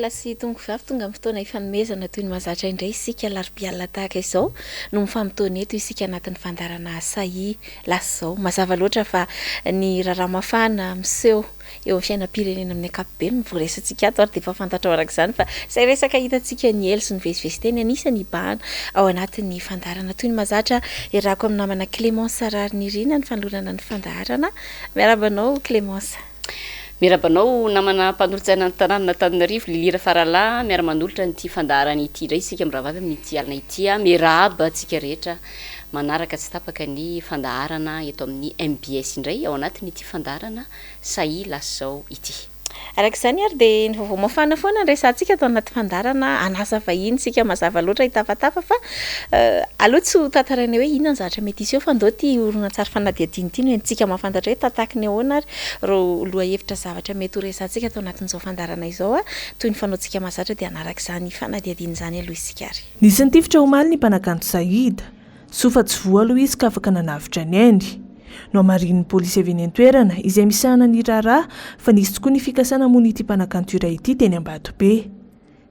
Tompokolahy sy tompokovavy, tonga amin'ny fotoana ifanomezana toy ny mahazatra indray isika alarobia alina tahaka izao no mifamotoana eto isika anatin'ny fandaharana Sahia lasa izao. Mazava loatra fa ny raharaha mafana miseho eo amin'ny fiainam-pirenena amin'ny ankapobeny no voaresatsika ato ary dia efa fantatrao araka izany fa izay resaka hitantsika niely sy nivezivezy teny anisan'ny hibahana ao anatin'ny fandaharana toy ny mahazatra iarahako amin'ny namana Clémence Raharinirina ny fanolorana ny fandaharana. Miarahaba anao Clémence. Miarahaba anao namana mpanolotsaina ny tanànan'Antananarivo, Lily Rafaralahy, miara-manolotra an'ity fandaharana ity indray isika mirahavavy amin'ity alina ity. Miarahaba antsika rehetra manaraka tsy tapaka ny fandaharana eto amin'ny mbs indray ao anatin'ity fandaharana Sahia lasa izao ity. Araka izany ary dia ny vaovao mafana foana no resahantsika ato anaty fandaharana hanasa vahiny isika mazava loatra hitafatafa fa aleo tsy ho tantaraina hoe inona ny zavatra mety hiseho fa ndao ity horonantsary fanadihadiana ity no entintsika mahafantatra hoe tataky ny ahoana ary ireo lohahevitra zavatra mety ho resahantsika ato anatin'izao fandaharana izao toy ny fanaontsika mahazatra dia hanaraka izany fanadihadiana izany aloha isika ary. Nisy nitifitra omaly ny mpanakanto Saïd. Soa fa tsy voa aloha izy ka afaka nanavotra ny ainy. Nohamarinin'ny polisy avy eny an-toerana, izay misahana ny raharaha, fa nisy tokoa ny fikasana hamono ity mpanakanto iray ity teny Ambatobe.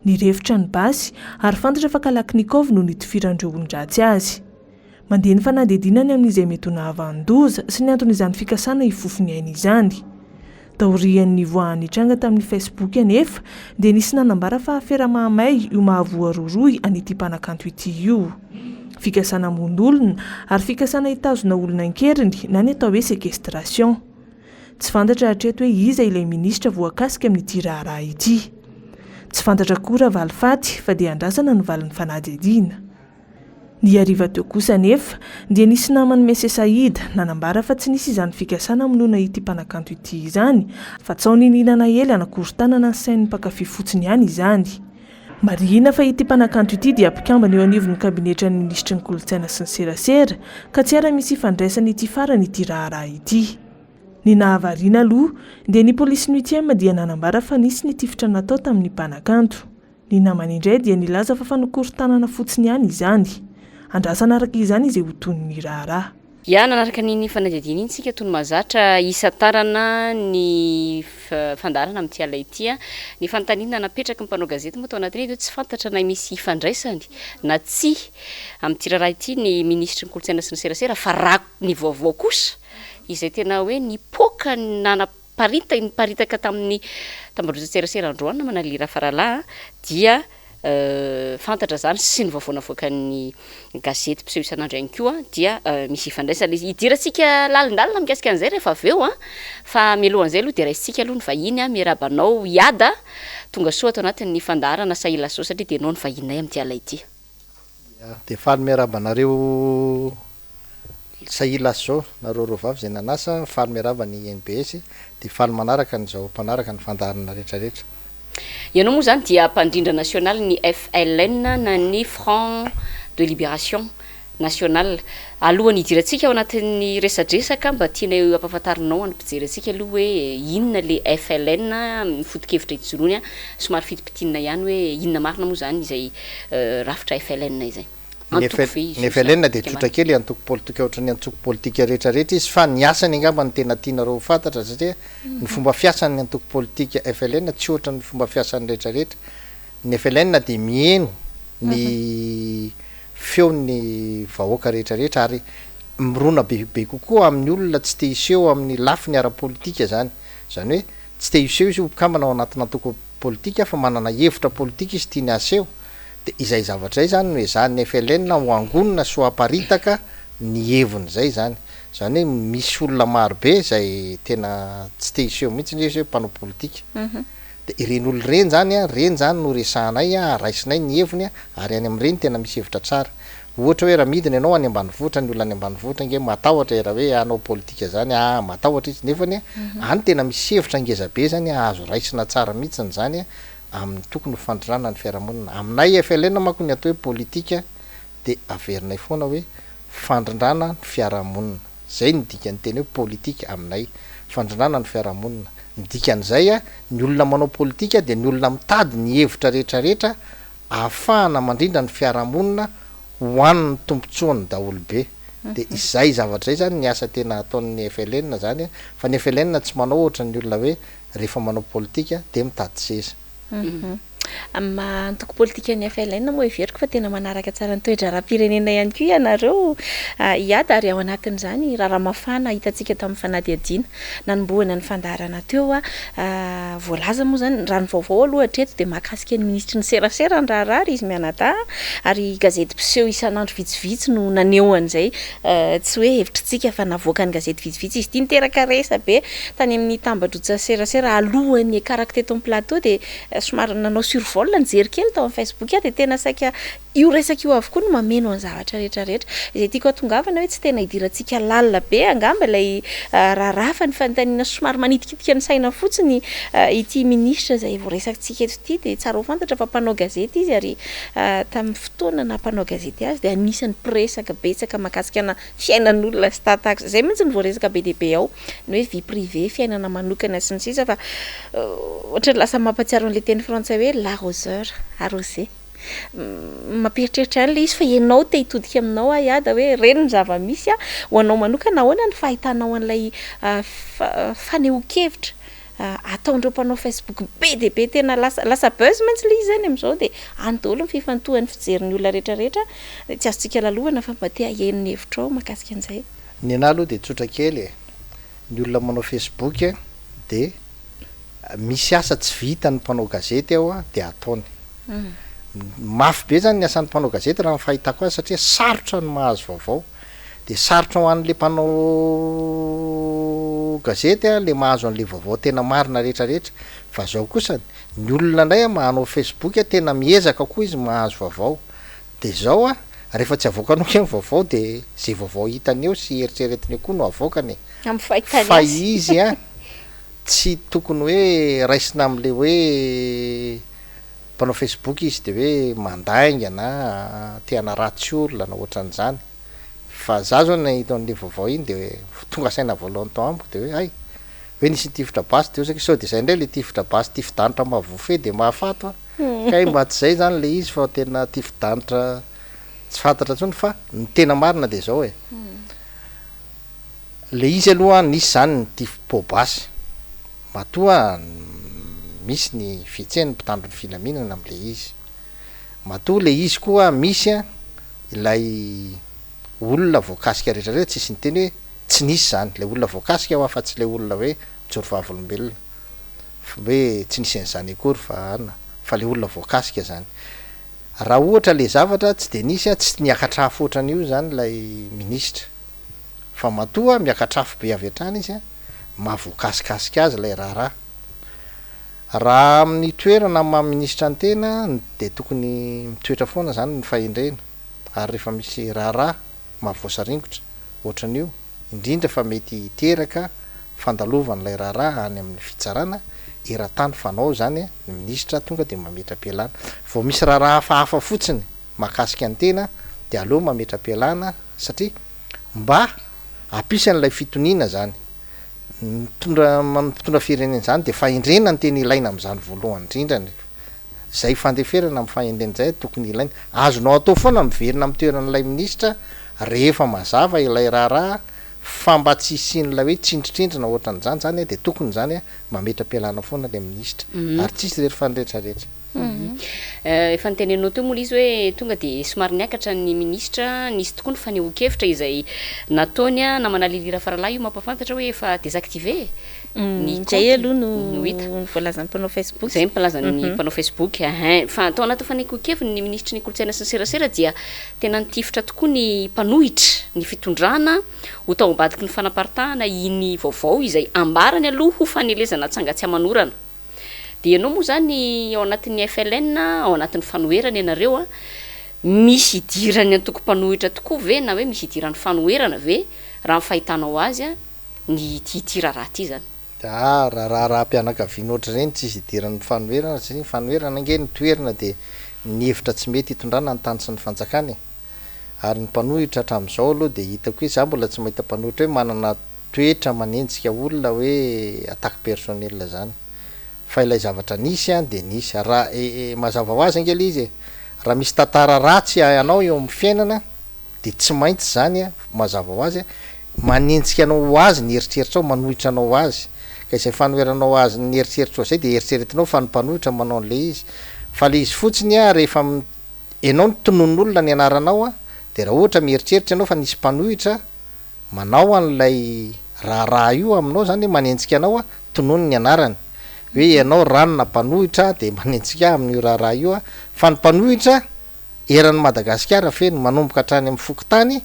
Nirefotra ny basy, ary fantatra fa Kalachnikov no nitifiran'ireo olon-dratsy azy. Mandeha ny fanadihadiana ny amin'izay mety ho nahavanon-doza sy ny anton'izany fikasana hifofo ny ainy izany. Taorian'ny nivoahan'ny tranga tamin'ny Facebook anefa dia nisy nanambara fa afera mahamay io mahavoarohirohy an'ity mpanakanto ity io. Fikasana hamono olona ary fikasana hitazona olona an-keriny na ny atao hoe séquestration. Tsy fantatra hatreto hoe iza ilay minisitra voakasika amin'ity raharaha ity. Tsy fantatra koa raha valifaty fa dia andrasana ny valin'ny fanadihadiana. Ny hariva teo kosa anefa dia nisy naman'i Mese Saïd nanambara fa tsy nisy izany fikasana hamonoana ity mpanakanto ity izany fa tsaho niniana naely hanakorontanana ny sain'ny mpankafy fotsiny ihany izany. Marihina fa ity mpanakanto ity dia mpikambana eo anivon'ny kabinetran'ny minisitry ny kolontsaina sy ny serasera ka tsy ary misy ifandraisany ity farany ity raharaha ity. Ny nahavariana aloha dia ny polisin'ny huitième dia nanambara fa nisy ny tifitra natao tamin'ny mpanakanto. Ny namany indray dia nilaza fa fanokorontanana fotsiny ihany izany. Andrasana araka izany izay ho tohin'ny raharaha. Ya, nanaraka an'iny fanadihadiana iny isika toy ny mahazatra isantarana ny fandaharana amin'ity alina ity. Ny fanontaniana napetraky ny mpanao gazety moa tao anatin'iny dia hoe tsy fantatra na misy ifandraisany na tsia amin'ity raharaha ity ny minisitry ny kolontsaina sy ny serasera fa raha ny vaovao kosa izay tena hoe nipoaka nana Parita, niparitaka tamin'ny tambajotran-tserasera androany namana Lira Faralahy dia fantatra izany sy ny vaovao navoakan'ny gazety mpiseho isan'andro ihany koa dia misy ifandraisana ilay izy. Hidirantsika lalindalina mikasika an'izay rehefa avy eo fa mialohan'izay aloha dia raisintsika aloha ny vahiny. Miarahaba anao Iada, tonga soa ato anatin'ny fandaharana Sahila Soa satria dia ianao no vahininay amin'ity alina ity. Ya, dia faly miarahaba anareo sahia lasa izao, nareo roa vavy izay nanasa, faly miarahaba ny INBS, dia faly manaraka an'izao mpanaraka ny fandaharana rehetra rehetra. Ianao moa izany dia mpandrindra nasionaly ny FLN na ny Front de Libération Nationale. Alohan'ny hidirantsika ao anatin'ny resadresaka, mba tianay hampahafantarinao an'ny mpijery antsika aloha hoe inona ilay FLN, ny foto-kevitra ijoroany, somary fintimpitinina ihany hoe inona marina moa izany izay rafitra FLN izay. Ny Antoko ve izy Ny io sa FLN dia tsotra fikambanana? kely, antoko politika ohatran'ny antoko politika rehetra rehetra izy fa ny asany angamba no tena tianareo ho fantatra satria ny fomba fiasan'ny antoko politika FLN tsy ohatran'ny fomba fiasan'ny rehetra rehetra. Ny FLN dia miheno ny feon'ny vahoaka rehetra rehetra ary mirona bebe kokoa amin'ny olona tsy te hiseho amin'ny lafiny ara-politika izany. Izany hoe tsy te hiseho izy ho mpikambana ao anatina antoko politika fa manana hevitra politika izy tiany haseho dia izay zavatra izay izany no ezahan'ny FLN ho angonina sy ho aparitaka ny heviny izay izany. Izany hoe misy olona maro be izay tena tsy te hiseho mihitsy izy hoe mpanao politika. Dia ireny olona ireny izany an, ireny izany no resahanay, raisinay ny heviny ary any amin'ireny tena misy hevitra tsara. Ohatra hoe raha midina ianao any ambanivohitra, ny olona any ambanivohitra ange matahotra e, raha hoe hanao politika zany aa matahotra izy, nefany any tena misy hevitra ngeza be zany azo raisina tsara mihitsiny zany amin'ny tokony ho fandrindrana ny fiarahamonina. Aminay FLN manko ny atao hoe politika dia averinay foana hoe fandrindrana ny fiarahamonina. Zay no dikan'ny teny hoe politika aminay, fandrindrana ny fiarahamonina. Ny dikan'izay, ny olona manao politika dia ny olona mitady ny hevitra rehetrarehetra ahafahana mandrindra ny fiarahamonina ho an'ny tombontsoan'ny daholobe. Dia izay zavatra izay izany ny asa tena ataon'ny FLN izany fa ny FLN tsy manao ohatran'ny olona hoe rehefa manao politika dia mitady seza. Amin'ny maha antoko politikan'ny FLN moa heveriko fa tena manaraka tsara ny toe-draharaham-pirenena ihany koa ianareo IADA ary ao anatin'izany raharaha mafana hitantsika tamin'ny fanadihadiana nanombohana ny fandaharana teo. Voalaza moa izany, raha ny vaovao aloha hatreto dia mahakasika ny minisitry ny serasera ny raharaha ry izy mianadahy ary gazety mpiseho isan'andro vitsivitsy no naneho an'izay. Tsy hoe hevitr'tsika fa navoakan'ny gazety vitsivitsy izy ity. Niteraka resa-be tany amin'ny tambajotsa serasera alohan'ny hiakarako teto amin'ny plateau dia Somary nanao survol nijery kely tao amin'ny Facebook aho dia tena saika io resaka io avokoa no mameno ny zavatra rehetra rehetra. Izay tiako hatongavana hoe tsy tena idirantsika lalina be angamba ilay raharaha fa ny fanontaniana somary manitikitika ny saina fotsiny ity minisitra izay voaresakintsika eto ity dia tsara ho fantatra fa mpanao gazety izy ary tamin'ny fotoana naha mpanao gazety azy dia anisan'ny mpiresaka betsaka mahakasika ana fiainan'olona sy tahatahaky izay mihitsy no voaresaka be dia be ao, ny hoe vie privée, fiainana manokana sy ny sisa fa ohatran'ny lasa mampahatsiaro an'ilay teny frantsay hoe l'arroseur arrosé. Mampieritreritra ihany ilay izy fa ianao te hitodika aminao aho Iada hoe ireny ny zava-misy a, ho anao manokana ahoana ny fahitanao an'ilay fanehoan-kevitra ataon'ireo mpanao Facebook be dia be tena lasa lasa buzz mantsy ilay izy izany amin'izao dia any daholo ny fifantohan'ny fijerin'ny olona rehetra rehetra, tsy azontsika lalovana fa mba te haheno ny hevitrao mahakasika an'izay. Ny anah aloha dia tsotra kely e, ny olona manao Facebook dia misy asa tsy vitan'ny mpanao gazety ao dia ataony. Mafy be zany ny asan'ny mpanao gazety raha ny fahitako azy satria sarotra ny mahazo vaovao. Dia sarotra ho an'le mpanao gazety a, le mahazo an'le vaovao tena marina rehetra rehetra, fa zao kosa ny olona indray a manao facebook a tena miezaka koa izy mahazo vaovao, de zao a rehefa tsy avoakanao kay ny vaovao de ze vaovao hitany eo sy eritreretiny eo koa no avoakany e, Amin'ny fahitany fa azy. izy a tsy tokony hoe raisina am'le hoe mpanao facebook izy de hoe mandainga na te hanaratsy olona na ohatran'izany. Fa za zao nahita an'le vaovao iny de tonga saina voalohany tao amiko de hoe hay! Hoe nisy nitifitra basy de osa sao de zay ndray le tifitra basy tifi-danitra mahavoafehy de mahafaty an! Kay mba tsy zay zany le izy fa tena tifi-danitra tsy fantatra intsony fa ny tena marina de zao e! Le izy aloha nisy zany ny tifi-poa-basy matoa misy ny fihetsehan'ny mpitandro ny filaminana amle izy, matoa le izy koa misy an! ilay olona voakasika rehetra rehetra tsisy niteny hoe tsy nisy zany, ilay olona voakasika hoa fa tsy ilay olona hoe mijoro vavolombelona hoe tsy nisy an'izany akory fa an fa ilay olona voakasika zany. Raha ohatra le zavatra tsy de nisy an, tsy niakatra afo ohatran'io zany ilay minisitra fa matoa miakatra afo be avy hatrany izy an, mahavoakasikasika azy ilay raharaha. Raha amin'ny toerana maha minisitra ny tena dia tokony mitoetra foana izany ny fahendrena ary rehefa misy raharaha mahavoasaringotra ohatran'io, indrindra fa mety hiteraka fandalovan'ilay raharaha any amin'ny fitsarana eran-tany fanao izany ny minisitra tonga dia mametra-pialana. Vao misy raharaha hafahafa fotsiny mahakasika ny tena dia aleo mametra-pialana satria mba hampisy an'ilay fitoniana izany. Ny mitondra mpitondra firenena izany dia fahendrena no tena ilaina amin'izany voalohany indrindra, izay fandeferana amin'ny fahendrena izay tokony ilaina. Azonao atao foana miverina amin'ny toeran'ilay minisitra rehefa mazava ilay raharaha fa mba tsy hisian'ilay hoe tsindritsindrina ohatran'izany izany dia tokony izany mametra-pialana foana ilay minisitra ary tsisy irery fa ny rehetra rehetra. Efa noteneninao teo moa ilay izy hoe tonga dia somary niakatra ny minisitra, nisy tokoa ny fanehoan-kevitra izay nataony, namana Lily Rafaralahy io mampahafantatra hoe efa désactivé ny kaonty Izay aloha no hita. voalazan'ny mpanao Facebook. Izay no voalazan'ny mpanao Facebook, hein. Fa tao anatin'ny fanehoan-keviny ny minisitry ny kolontsaina sy ny serasera dia tena nitifitra tokoa ny mpanohitra ny fitondrana ho tao ambadiky ny fanaparitahana iny vaovao izay ambarany aloha ho fanelezana atsanga tsy aman'orana. Dia ianao moa izany ao anatin'ny FLN, ao anatin'ny fanoherana ianareo an, misy idiran'ny antoko mpanohitra tokoa ve na hoe misy idiran'ny fanoherana ve raha ny fahitanao azy an, ny ity ity raharaha ity izany? Ah, raha raharaham-pianakaviana ohatr'ireny tsisy idiran'ny fanoherana satria ny fanoherana ange ny toerana dia ny hevitra tsy mety hitondrana ny tany sy ny fanjakana e! Ary ny mpanohitra hatramin'izao aloha dia hitako hoe za mbola tsy mahita mpanohitra hoe manana toetra manenjika olona hoe attaque personnelle zany fa ilay zavatra nisy an dia nisy ary raha e e mazava ho azy ange le izy e raha misy tantara ratsy anao eo amin'ny fiainana dia tsy maintsy zany an mazava ho azy an manenjika anao ho azy ny eritreritrao manohitra anao ho azy ka izay fanoheranao azy ny eritreritrao izay dia eritreretinao fa ny mpanohitra manao an'ilay izy. Fa le izy fotsiny a rehefa enao no tonon'olona ny anaranao a de raha ohatra mieritreritra enao fa nisy mpanohitra manao an'ilay raharaha io aminao zany hoe manenjika anao a, tonony ny anarany hoe ianao ranona mpanohitra de manenjika ahy amin'io raharaha io a, fa ny mpanohitra eran'i Madagasikara feno manomboka hatrany amin'ny fokontany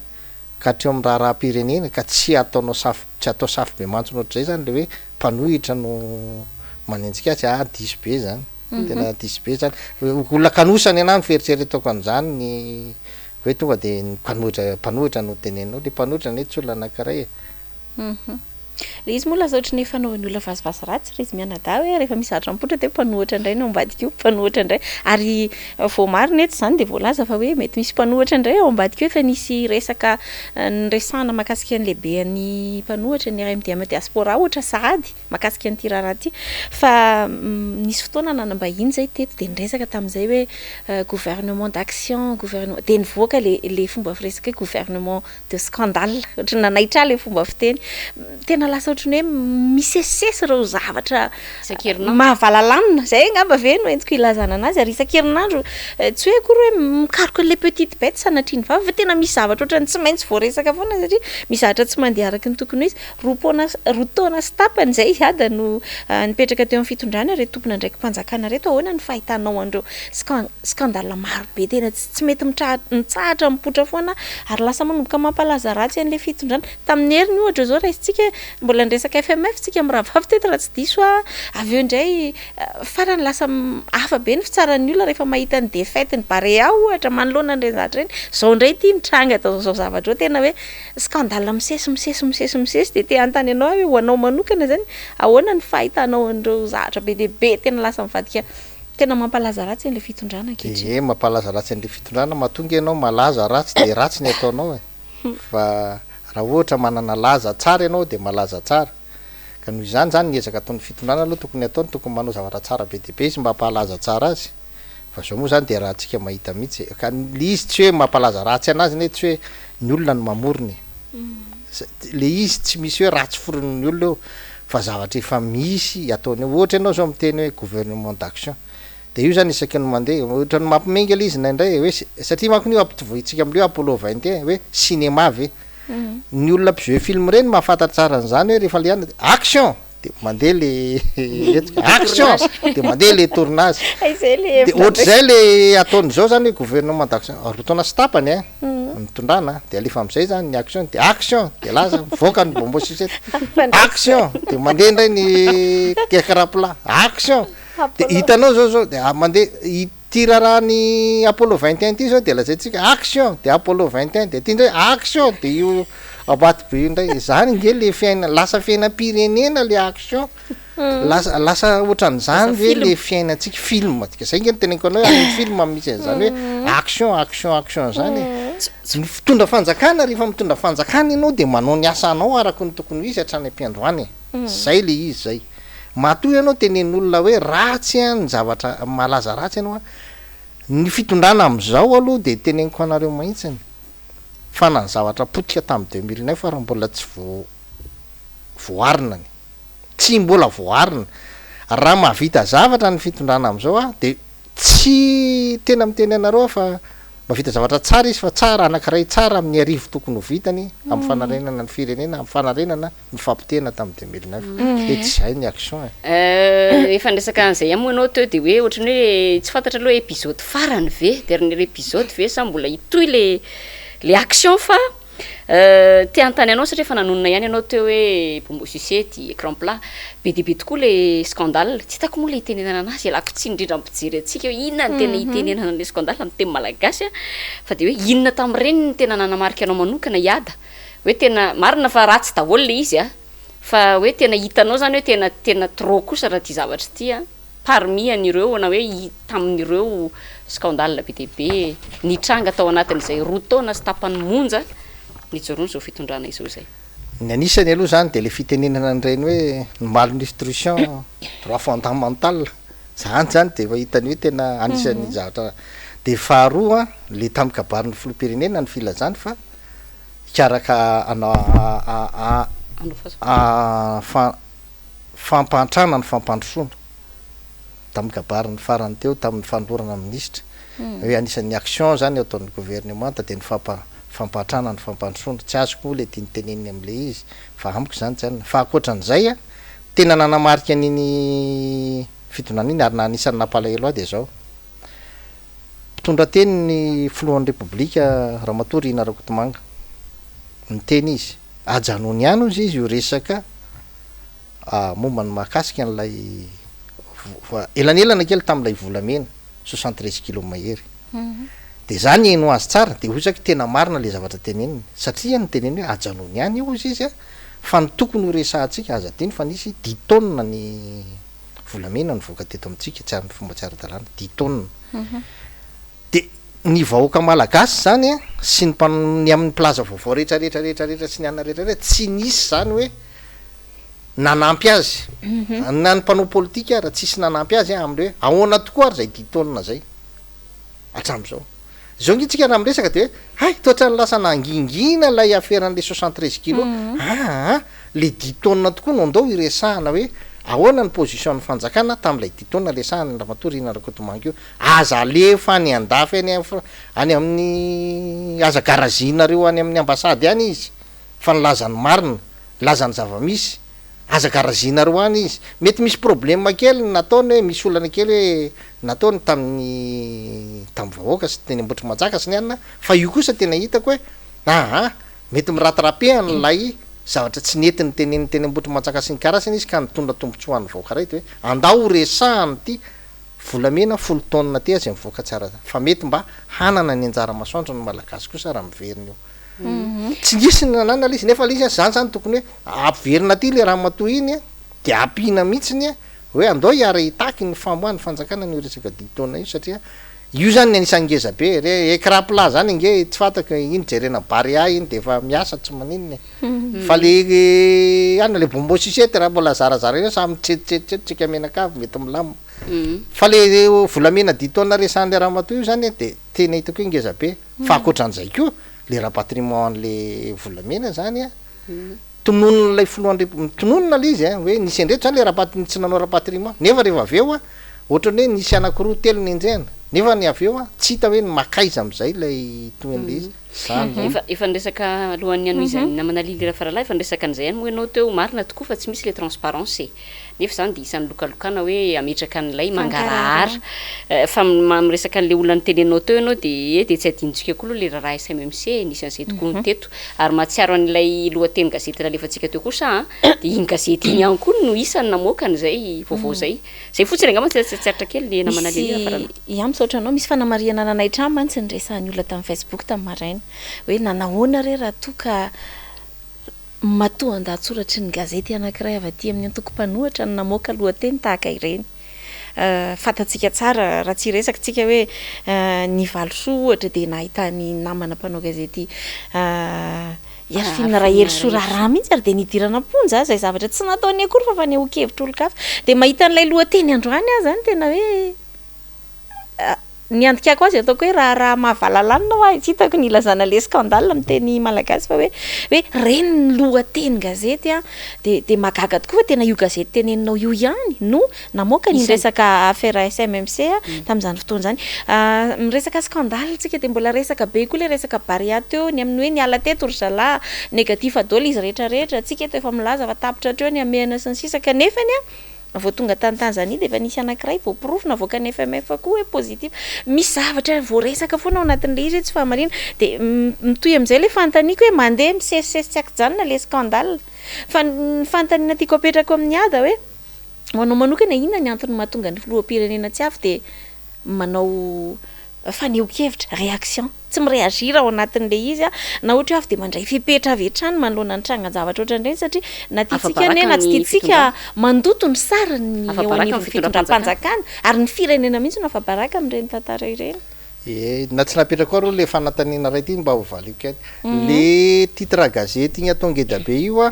ka hatreo amin'ny raharaham-pirenena ka tsy ataonao safo tsy atao safobemantsina ohatr'izay zany le hoe mpanohitra no manenjika azy, ah diso be zany, tena diso be zany, olona kanosa ny anah ny fieritreretako an'izany ny hoe tonga de ny mpanohitra mpanohitra no teneninao, le mpanohitra anie tsy olona anakiray e. Le izy moa lasa ohatran'ny efa fanaovan'ny olona vazivazy ratsy ry izy mianadahy hoe rehefa misy zavatra mipoitra dia mpanohitra indray no ao ambadika io, mpanohitra indray. Ary voamarina eto izany dia voalaza fa hoe mety misy mpanohitra indray ao ambadika io, efa nisy resaka niresahana mahakasika ny lehiben'ny mpanohitra ny RMDM Diaspora ohatra sahady mahakasika an'ity raharaha ity. Fa nisy fotoana nanam-bahiny izay teto dia niresaka tamin'izay hoe gouvernement d'action, gouvernement, dia nivoaka le le fomba firesaka hoe gouvernement de scandale, ohatran'ny nanaitra ahy ilay fomba fiteny. Tena lasa ohatran'ny hoe misesisesy ireo zavatra mahavalalanina, izay angamba ve no entiko ilazana an'azy, ary isan-kerinandro tsy hoe akory hoe mikaroka an'ilay petite bête sanatria ny vava fa tena misy zavatra ohatran'ny tsy maintsy voaresaka foana satria misy zavatra tsy mandeha araka ny tokony ho izy. Roa roa taona sy tapany izay i Ada no nipetraka teo amin'ny fitondrana ireto tompon'andraiki-panjakana ireto, ahoana ny fahitanao an'ireo scandale maro be tena tsy mety mitsahatra mipoitra foana ary lasa manomboka mampalaza ratsy an'ilay fitondrana. Tamin'ny heriny ohatra izao raisintsika, mbola niresaka FMF tsika mirahavavy teto raha tsy diso aho, avy eo indray farany lasa hafa be ny fitsaran'ny olona rehefa mahita ny défaite ny Barea ohatra manoloana an'ireny zavatra ireny. Izao indray ity nitranga izao zavatra izao tena hoe scandale misesy misesy misesy misesy dia te hanontany anao aho hoe ho anao manokana izany ahoana ny fahitanao an'ireo zavatra be dia be tena lasa mivadika Tena mampalaza ratsy an'ilay fitondrana ankehitriny. Ee, mampalaza ratsy an'ilay fitondrana, matoa nge ianao malaza ratsy dia ratsy ny ataonao e. Fa raha ohatra manana laza tsara ianao dia malaza tsara. Ka noho izany izany ny ezaka ataon'ny fitondrana aloha tokony ataony, tokony manao zavatra tsara be dia be izy mba hampahalaza tsara azy. Fa izao moa izany dia raha-tsika mahita mihitsy e. Ka le izy tsy hoe mampalaza ratsy anazy anie, tsy hoe ny olona no mamorona e. Le izy tsy misy hoe ratsy foronin'ny olona eo fa zavatra efa misy ataony eo. Ohatra ianao zao miteny hoe gouvernement d'action de io zany isaky ny mandeha ohatran'ny mampime nge le izy indraindray e hoe satria manko io ampitovointsika amle hoe Apollo 21 hoe cinéma ve? Ny olona mpi-jouer film reny mahafantatra tsara an'izany hoe rehefa le any action! De mandeha le hetsika, action! De mandeha le tournage. De ohatr'izay le ataony zao zany hoe gouvernement d'action, roa taona sy tapany an, nitondrana de alefa am'zay zany ny action, de action! De lasa mivoaka ny bonbon sucette, action! De mandeha indray ny écran plat, action! De hitanao zao zao de mandeha Ity raharahan'ny Apollo 21 ity zao dia lazaintsika action dia Apollo 21 dia ity indray action dia io Ambatobe io indray, izany nge le fiaina lasa fiainam-pirenena le action, lasa lasa ohatran'izany ve le fiainantsika, film, zay nge no teneniko anao hoe any amin'ny film no misy an'izany hoe action action action zany e, ny fitondra fanjakana rehefa mitondra fanjakana ianao dia manao ny asanao araka ny tokony ho izy hatrany am-piandohana e, zay le izy zay. Matoa ianao tenenin'olona hoe ratsy an ny zavatra malaza ratsy ianao an, ny fitondrana amin'izao aloha dia teneniko anareo mahitsiny fa na ny zavatra potika tamin'ny 2009 ary mbola tsy voa voaarina ny tsy mbola voaarina, raha mahavita zavatra ny fitondrana amin'izao an dia tsy tena miteny anareo aho fa mahavita zavatra tsara izy fa tsara anakiray tsara amin'ny arivo tokony ho vitany amin'ny fanarenana ny firenena amin'ny fanarenana ny fampitehana tamin'ny 2009 hoe tsy izay ny action e. Efa niresaka an'izay ihany moa ianao teo dia hoe ohatran'ny hoe tsy fantatra aloha épisode farany ve, dernier épisode ve sa mbola hitohy le le action fa te hanontany anao satria efa nanonona ihany ianao teo hoe bonbon sucette, écran plat, be dia be tokoa le scandale, tsy hitako moa le hitenenana anazy, ialako tsiny indrindra amin'ny mpijery antsika hoe inona no tena hitenenana an'le scandale amin'ny teny malagasy an, fa dia hoe inona tamin'ireny no tena nanamarika anao manokana i Ada? Hoe tena, marina fa ratsy daholo le izy a, fa hoe tena hitanao zany hoe tena tena trop kosa raha ty zavatra ity a, parmi an'ireo na hoe i tamin'ireo scandale be dia be nitranga tao anatin'izay roa taona sy tapany monja nijoroan'izao fitondrana izao izay. Ny anisany aloha zany de le fitenenana an'ireny hoe ny malnutrition, droit fondamental, zany zany de efa hitany hoe tena anisan'ny zavatra, de faharoa le tamin'ny kabarin'ny filoham-pirenena ny filazany fa hikaraka fampahantrana ny fampandrosoana. tamin'ny kabariny farany teo tamin'ny fanolorana minisitra hoe anisan'ny action zany ataon'ny gouvernemanta dia ny fampa fampahantrana ny fampandrosoana. Tsy azoko moa le tiany teneniny amin'le izy fa amiko zany tsy anona. Fa ankoatran'izay a, tena nanamarika an'iny fitondrana iny ary na anisan'ny nampalahelo ahy dia zao, mpitondra teny ny filohan'ny repoblika Ramatoa Rina Rakotomanga, niteny izy, ajanony ihany hozy izy io resaka momba ny mahakasika an'ilay elanelana kely tamin'ilay volamena 73 kilos mahery. Dia za niheno azy tsara dia hoy zako tena marina ilay zavatra teneniny satria niteneny hoe ajanony ihany io hozy izy a, fa ny tokony ho resahantsika aza adino fa nisy dix tonnes ny volamena nivoaka teto amintsika tsy amin'ny fomba tsy ara-dalàna, dix tonnes. Dia ny vahoaka malagasy izany a sy ny mpan- ny amin'ny mpilaza vaovao rehetra rehetra rehetra rehetra sy ny anona rehetra rehetra tsy nisy izany hoe nanampy azy, na ny mpanao politika ara tsisy nanampy azy amin'ny hoe ahoana tokoa ary izay dix tonnes izay hatramin'izao. Izao ange tsika raha miresaka dia hoe hay toa ohatran'ny lasa nangingina ilay aferan'ilay 73 kilos, aa le dix tonnes tokoa no andao hiresahana hoe ahoana ny position ny fanjakana tamin'ilay dix tonnes resahan'i Ramatoa Rina Rakotomanga io. Aza alefa any andafy any any amin'ny aza garazinareo any amin'ny ambasady any izy fa nilaza ny marina, nilaza ny zava-misy, aza garazinareo any izy. Mety misy problème kely ny nataony hoe misy olana kely hoe nataony tamin'ny tamin'ny vahoaka sy teny Ambohitrimanjaka sy ny anona fa io kosa tena hitako hoe aa mety mi-rattraper an'ilay zavatra tsy nety noteneniny teny Ambohitrimanjaka sy ny karazany izy ka nitondra tombotsoa ho an'ny vahoaka iray dia hoe andao ho resahana ity volamena folo taonina aty aza mivoaka tsara fa mety mba hanana ny anjara masoandro ny malagasy kosa raha miverina eo. Tsy nisy ny nanana le izy nefa le izy zany zany tokony hoe averina aty le ramatoa iny a de ampiana mihitsiny a hoe andao hiara hitaky ny famoahan'ny fanjakana an'io resaka dimy taona io satria io zany ny anisan'ny ngeza be re écran plat zany ange tsy fantako iny jerena Barea iny de efa miasa tsy maninona e fa le anona le bonbon sucette raha mbola zarazara eo samy mitsetitsetitsety tsika mianakavy mety milamina fa le volamena dimy taona resahan'le ramatoa io zany de tena hitako hoe ngeza be Fa ankoatran'izay koa, le rapatriement an'le volamena zany an, tononin'ilay filohan'ny repo-, tononina le izy an, hoe nisy an'ireto zany le rapat-, tsy nanao rapatriement, nefa rehefa avy eo an, ohatran'ny hoe nisy anakiroa telo nenjehina, nefa ny avy eo an, tsy hita hoe ny makaiza amin'izay ilay tohin'le izy, zany zany. Efa, efa niresaka alohan'ny hanohizan'ny namana Lily Rafaralahy, efa niresaka an'izay ihany moa ianao teo, marina tokoa fa tsy misy le transparence e. Nefa izany dia isan'ny lokalokana hoe hametraka an'ilay mangarahara. Fa miresaka an'ilay olona noteneninao teo ianao dia eh dia tsy adinontsika koa aloha ilay raharaha SMMC e, nisy an'izay tokoa ny teto. Ary mahatsiaro an'ilay lohatenin-gazety nalefantsika teo kosa an, dia iny gazety iny ihany koa no isan'ny namoaka an'izay vaovao izay. Izay fotsiny angamba tsy tsy aritra kely ny namana Lily Rafaralahy. Misy, ya misaotra anao, misy fanamarihana nanaitra ahy mantsy ny resahan'ny olona tamin'ny Facebook tamin'ny maraina. Hoe nanahoana re raha toa ka Matoan-dahatsoratry ny gazety anankiray avy aty amin'ny antoko mpanohitra no namoaka lohateny tahaka ireny. Fantatsika tsara, raha tsy hiresaka isika hoe ny valisoa ohatra dia nahitany namana mpanao gazety Herfine Rahelisoa raharaha mihitsy ary dia nidirana am-ponja izay zavatra tsy nataony akory fa fanehoan-kevitr'olon-kafa. Dia mahita an'ilay lohateny androany aho izany tena hoe. Ny andikako azy ataoko hoe raharaha mahavalalanina hoa tsy hitako ny ilazana le scandale amin'ny teny malagasy fa hoe hoe reny ny lohateny gazety an, de de mahagaga tokoa fa tena io gazety teneninao io ihany no namoaka ny resaka affaire SMMC tamin'izany fotoana izany. Miresaka scandale tsika de mbola resaka be koa le resaka Barea teo ny amin'ny hoe niala teto ry zalahy, negatif daholo izy rehetra rehetra, tsika eto efa milaza fa tapitra hatreo ny hamehana sy ny sisa kanefany an, Vao tonga tany Tanzanie dia efa nisy anankiray voaporofo navoakan'ny FMF koa hoe positif. Misy zavatra voaresaka foana ao anatin'ilay izy hoe tsy fahamarinana. Dia mitohy amin'izay ilay fanontaniako hoe mandeha misesisesy tsy an-kijanona ilay scandale. Fa ny fanontaniana tiako apetrako amin'i Ada hoe ho anao manokana inona ny antony mahatonga ny filoham-pirenena tsy avy dia manao fanehoan-kevitra, réaction, tsy mi-réagir ao anatin'ilay izy na ohatra hoe avy dia mandray fepetra avy hatrany manoloana ny trangan-javatra ohatran'ireny satria na tiantsika anie na tsy tiantsika mandoto ny sarin'ny eo anivon'ny fitondram-panjakana ary ny firenena mihitsy no afa-baraka amin'ireny tantara ireny. Ie, na tsy napetrako ary le fanantanina iray ity mba ho valiako ihany. Le titre gazety iny atao ngeda be io an,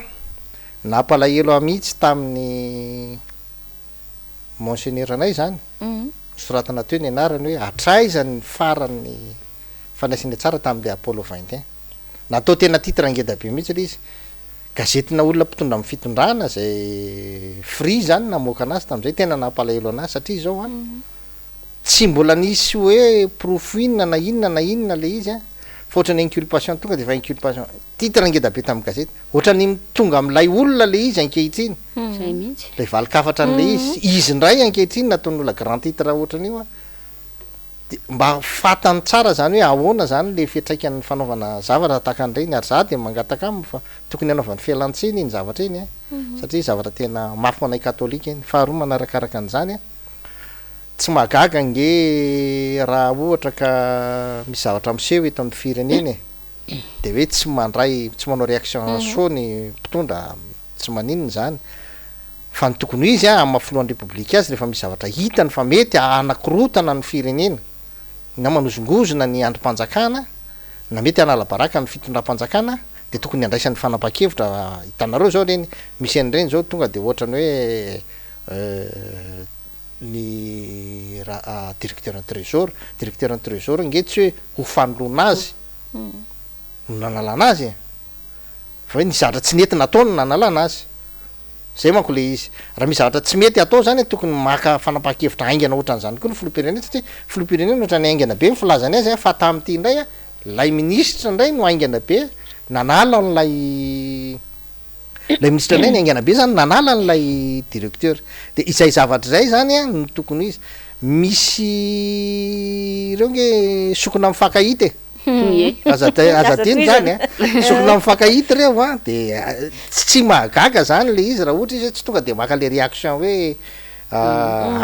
nampalahelo ahy mihitsy tamin'ny Monseigneur anay izany. Nosoratana teo ny anarany hoe hatraiza ny faran'ny fandraisana tsara tamin'ilay Apollo 21. Natao tena titre ngeda be mihitsy ilay izy. Gazetina olona mpitondra amin'ny fitondrana izay Free izany namoaka anazy tamin'izay, tena nampalahelo anazy satria izao an, tsy mbola nisy hoe porofo inona na inona na inona ilay izy an, fa ohatran'ny inculpation tonga dia efa inculpation, titre ngeda be tamin'ny gazety, ohatran'ny tonga amin'ilay olona ilay izy ankehitriny, Izay mihitsy. ilay valin-kafatra an'ilay izy, izy indray ankehitriny nataon'olona grand titre ohatran'io an. De mba fantany tsara zany hoe ahoana zany le fiantraikan'ny fanaovana zavatra tahaka an'ireny ary za de mangataka aminy fa tokony hanaovany fialantsiny iny zavatra iny a, satria zavatra tena mafy ho anay katolika iny. Faharoa manarakaraka an'izany a, tsy mahagaga ange raha ohatra ka misy zavatra miseho eto amin'ny firenena e, de hoe tsy mandray, tsy manao réaction à chaud ny mpitondra, tsy maninona izany. Fa ny tokony ho izy amin'ny maha filohan'ny Repoblika azy rehefa misy zavatra hitany fa mety hanakorotana ny firenena na manozongozona ny andrim-panjakana na mety hanala baraka ny fitondram-panjakana dia tokony handraisany fanapahan-kevitra, hitanareo izao ireny misy an'ireny izao tonga dia ohatran'ny hoe ny raha directeur ny trésor, directeur ny trésor ange tsy hoe ho fanoloana azy no nanalana azy e! Fa hoe nisy zavatra tsy nety nataony no nanalana azy. Zay manko le izy. Raha misy zavatra tsy mety atao zany tokony maka fanapahan-kevitra haingana ohatran'izany koa ny filoham-pirenena satria filoham-pirenena ohatran'ny haingana be ny filazany azy fa tamin'ity indray lay minisitra indray no haingana be nanala an'ilay lay minisitra indray no haingana be zany nanala an'ilay directeur. De izay zavatra izay zany no tokony ho izy. Misy ireo nge sokina mifankahita e. Ie. Aza aza adino zany a. Sokina mifankahita ireo a, de tsy mahagaga zany le izy raha ohatra izy hoe tsy tonga de maka le réaction hoe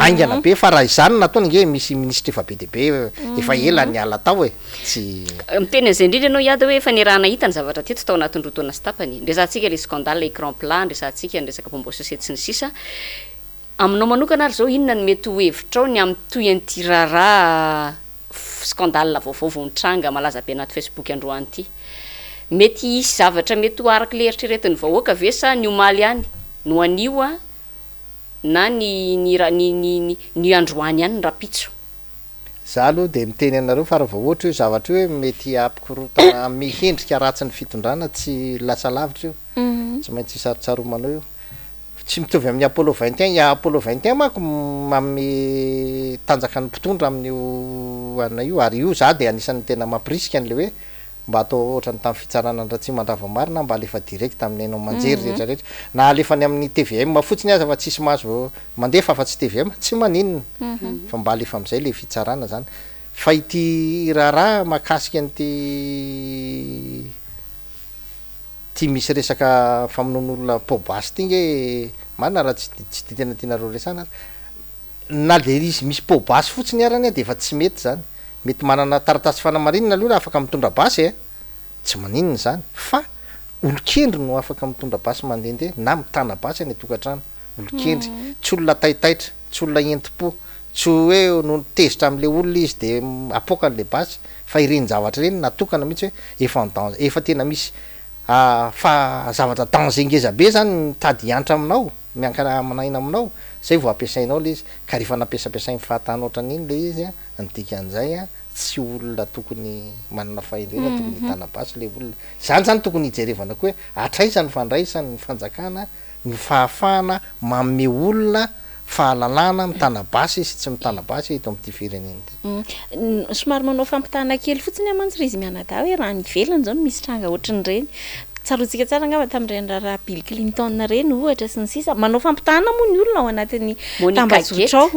haingana be fa raha izany no nataony ange misy minisitra efa be dia be efa ela niala tao e, tsy. Miteny an'izay indrindra ianao Iada hoe efa niaraha-nahita ny zavatra teto tao anatin'ny roa taona sy tapany. Niresahantsika le scandale écran plat, niresahantsika ny resaka bonbon sucette sy ny sisa. Aminao manokana ary izao inona no mety ho hevitrao ny amin'ny tohin'ity raharaha scandale vaovao vao nitranga malaza be anaty Facebook androany ity? Mety hisy zavatra mety ho araka ilay eritreretin'ny vahoaka ve sa ny omaly ihany no anio na ny ny ny ny ny androany ihany ny rahampitso? Za aloha dia miteny anareo fa raha vao ohatra io zavatra io hoe mety hampikorontana mihendrika ratsy ny fitondrana tsy lasa lavitra io, tsy maintsy sarontsaromanao io. Tsy mitovy amin'ny Apollo 21, i Apollo 21 manko manome tanjaka ny mpitondra amin'io anona io, ary io za dia anisan'ny tena mampirisika an'le hoe mba atao ohatran'ny tamin'ny fitsarana an'i Ratsimandrava marina mba alefa direct amin'ny haino aman-jery rehetra rehetra, na alefa any amin'ny tvm fotsiny aza fa tsisy mahazo mandefa afa-tsy tvm, tsy maninona fa mba alefa amin'izay le fitsarana zany, fa ity raharaha mahakasika an'ity. Ty misy resaka famonoan'olona pao-basy ty nge marina raha tsy tsy ty tena tianareo resahana ary. Na de izy misy pao-basy fotsiny ary anie de efa tsy mety zany. Mety manana taratasy fanamarinana aloha raha afaka mitondra basy e! Tsy maninona izany fa olon-kendry no afaka mitondra basy mandehandeha na mitana basy any an-tokantrano. Olon-kendry. Tsy olona taitaitra, tsy olona entim-po, tsy hoe nony tezitra amin'le olona izy de apoakany le basy fa ireny zavatra ireny natokana mihitsy hoe efa en danger, efa tena misy fa zavatra danger ngeza be zany mitady hiantra aminao, miankina aman'aina aminao, zay vao ampiasainao le izy, ka rehefa nampiasampiasainy fahatany ohatran'iny le izy an, ny dikan'izay an, tsy olona tokony manana fahendrena tokony hitana basy le olona, izany zany tokony hijerevana koa hoe hatraiza ny fandraisan'ny fanjakana ny fahafahana manome olona fahalalana mitana basy sy tsy mitana basy eto amin'ity firenena ity. Somary manao fampitahana kely fotsiny aho mantsy ry izy mianadahy hoe raha any ivelany izao no misy tranga ohatran'ireny. Tsaroantsika tsara angamba tamin'ireny raharaha Bill Clinton ireny ohatra sy ny sisa. Manao fampitahana moa ny olona ao anatin'ny tambajotra ao.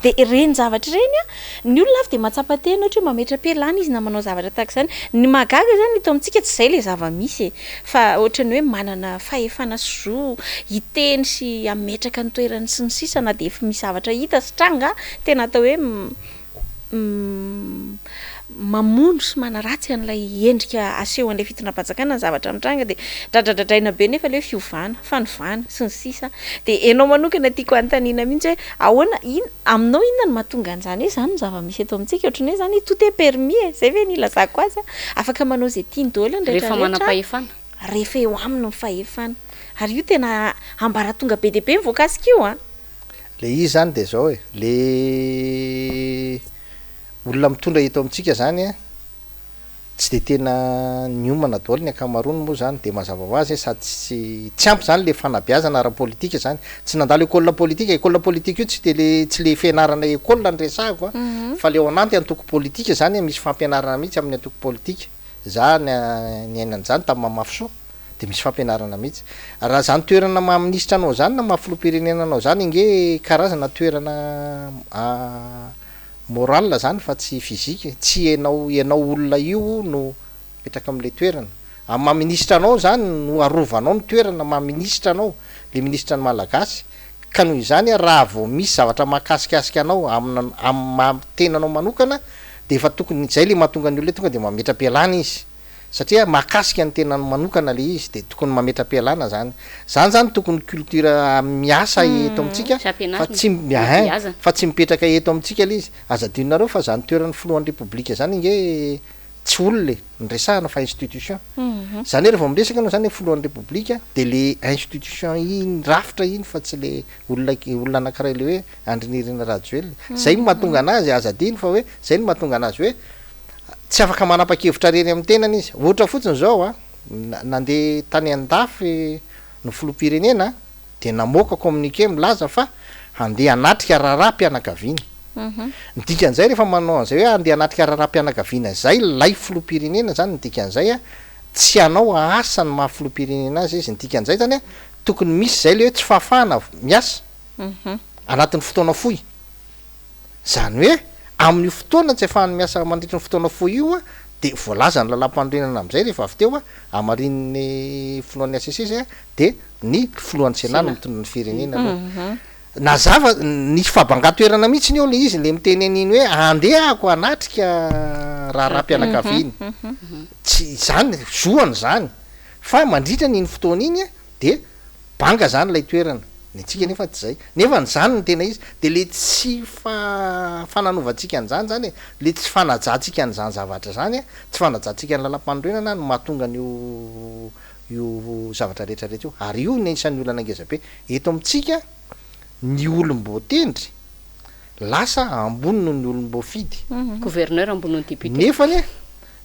Dia ireny zavatra ireny an, ny olona avy dia mahatsapa tena ohatra hoe mametra-pialana izy na manao zavatra tahaka izany. Ny mahagaga izany eto amintsika tsy izay ilay zava-misy e. Fa ohatran'ny hoe manana fahefana sy zo hiteny sy hametraka ny toerany sy ny sisa na dia efa misy zavatra hita sy tranga tena atao hoe mamono sy manaratsy an'ilay endrika asehon'ilay fitondram-panjakana ny zavatra mitranga dia dradradradraina be nefa ilay hoe fiovana, fanovana sy ny sisa Dia ianao manokana tiako hanontaniana mihitsy hoe ahoana, in- aminao inona no mahatonga an'izany hoe izany no zava-misy eto amintsika? Ohatran'ny hoe izany tout est permis e, izay ve no ilazako azy a? Afaka manao izay tiany daholo ny Rehefa rehetra rehetra manam-pahefana. rehefa eo aminy ny fahefana. Ary io tena ambaratonga be dia be ny voakasika io an! Le izy zany de zao e, le olona mitondra eto amintsika zany an, Tsy dia tena niomana daholo ny ankamaroany moa izany, dia mazava ho azy sady tsy tsy ampy izany ilay fanabeazana ara-politika izany. Tsy nandalo école politique, école politique io tsy dia le tsy le fianarana école no resahako an, fa le ao anaty antoko politika izany misy fampianarana mihitsy amin'ny antoko politika. Za niaina an'izany tamin'ny Mamafisoa dia misy fampianarana mihitsy. Raha izany toerana maha minisitra anao izany na maha filoham-pirenena anao izany ange karazana toerana Moral zany fa tsy physique, tsy enao ianao olona io no mipetraka amle toerana, amin'ny maha minisitra anao zany no arovanao ny toerana maha minisitra anao, le minisitra ny malagasy, ka noho izany raha vao misy zavatra mahakasikasika anao amina amin'ny maha tenanao manokana de efa tokony zay le mahatonga ny olona hoe tonga de mametra-pialana izy. Satria mahakasika ny tenany manokana le izy de tokony mametra-pialana zany. Zany zany tokony culture miasa eto amintsika fa tsy ein fa tsy mipetraka eto amintsika le izy. Aza adinonareo fa zany toeran'ny filohan'ny repoblika zany ange tsy olona e, ny resahana fa institution. Zany hoe rehefa miresaka anao zany hoe filohan'ny repoblika de le institution iny rafitra iny fa tsy le olona olona anakiray le hoe Andry Nirina Rajoelina. Zay no mahatonga anazy, aza adino fa hoe zay no mahatonga anazy hoe Tsy afaka manapa-kevitra irery amin'ny tenany izy. Ohatra fotsiny izao an, nandeha tany an-dafy ny filoham-pirenena dia namoaka communiqué milaza fa handeha hanatrika raharaham-pianakaviana. Ny dikan'izay rehefa manao an'izay hoe handeha hanatrika raharaham-pianakaviana izay ilay filoham-pirenena izany, ny dikan'izay an, tsy hanao asa ny maha filoham-pirenena azy izy. Ny dikan'izay izany an, tokony misy izay ilay hoe tsy fahafahana miasa anatin'ny fotoana fohy. Izany hoe amin'io fotoana tsy ahafahany miasa mandritry ny fotoana fohy io dia voalazan'ny lalàmpanorenana amin'izay rehefa avy teo, hamarinin'ny filohan'ny HCC izay dia ny filohan'ny Sénat no mitondra ny firenena aloha. Nazava, nisy fahabangan-toerana mihitsy eo ilay izy, ilay miteny an'iny hoe andeha ako hanatrika raharaham-pianakaviana. Tsy izany, zoany izany fa mandritra an'iny fotoana iny dia Banga zany ilay toerana. Ny antsika nefa tsy zay. Nefa ny zany no tena izy. De le tsy fa fananovantsika an'izany zany e, le tsy fanajantsika an'izany zavatra zany a, tsy fanajantsika ny lalam-panorenana no mahatonga an'io io zavatra rehetra rehetra io. Ary io no isan'ny olana ngeza be. Eto amintsika ny olom-boatendry lasa ambony noho ny olom-boafidy. Gouverneur ambony noho ny député. Nefany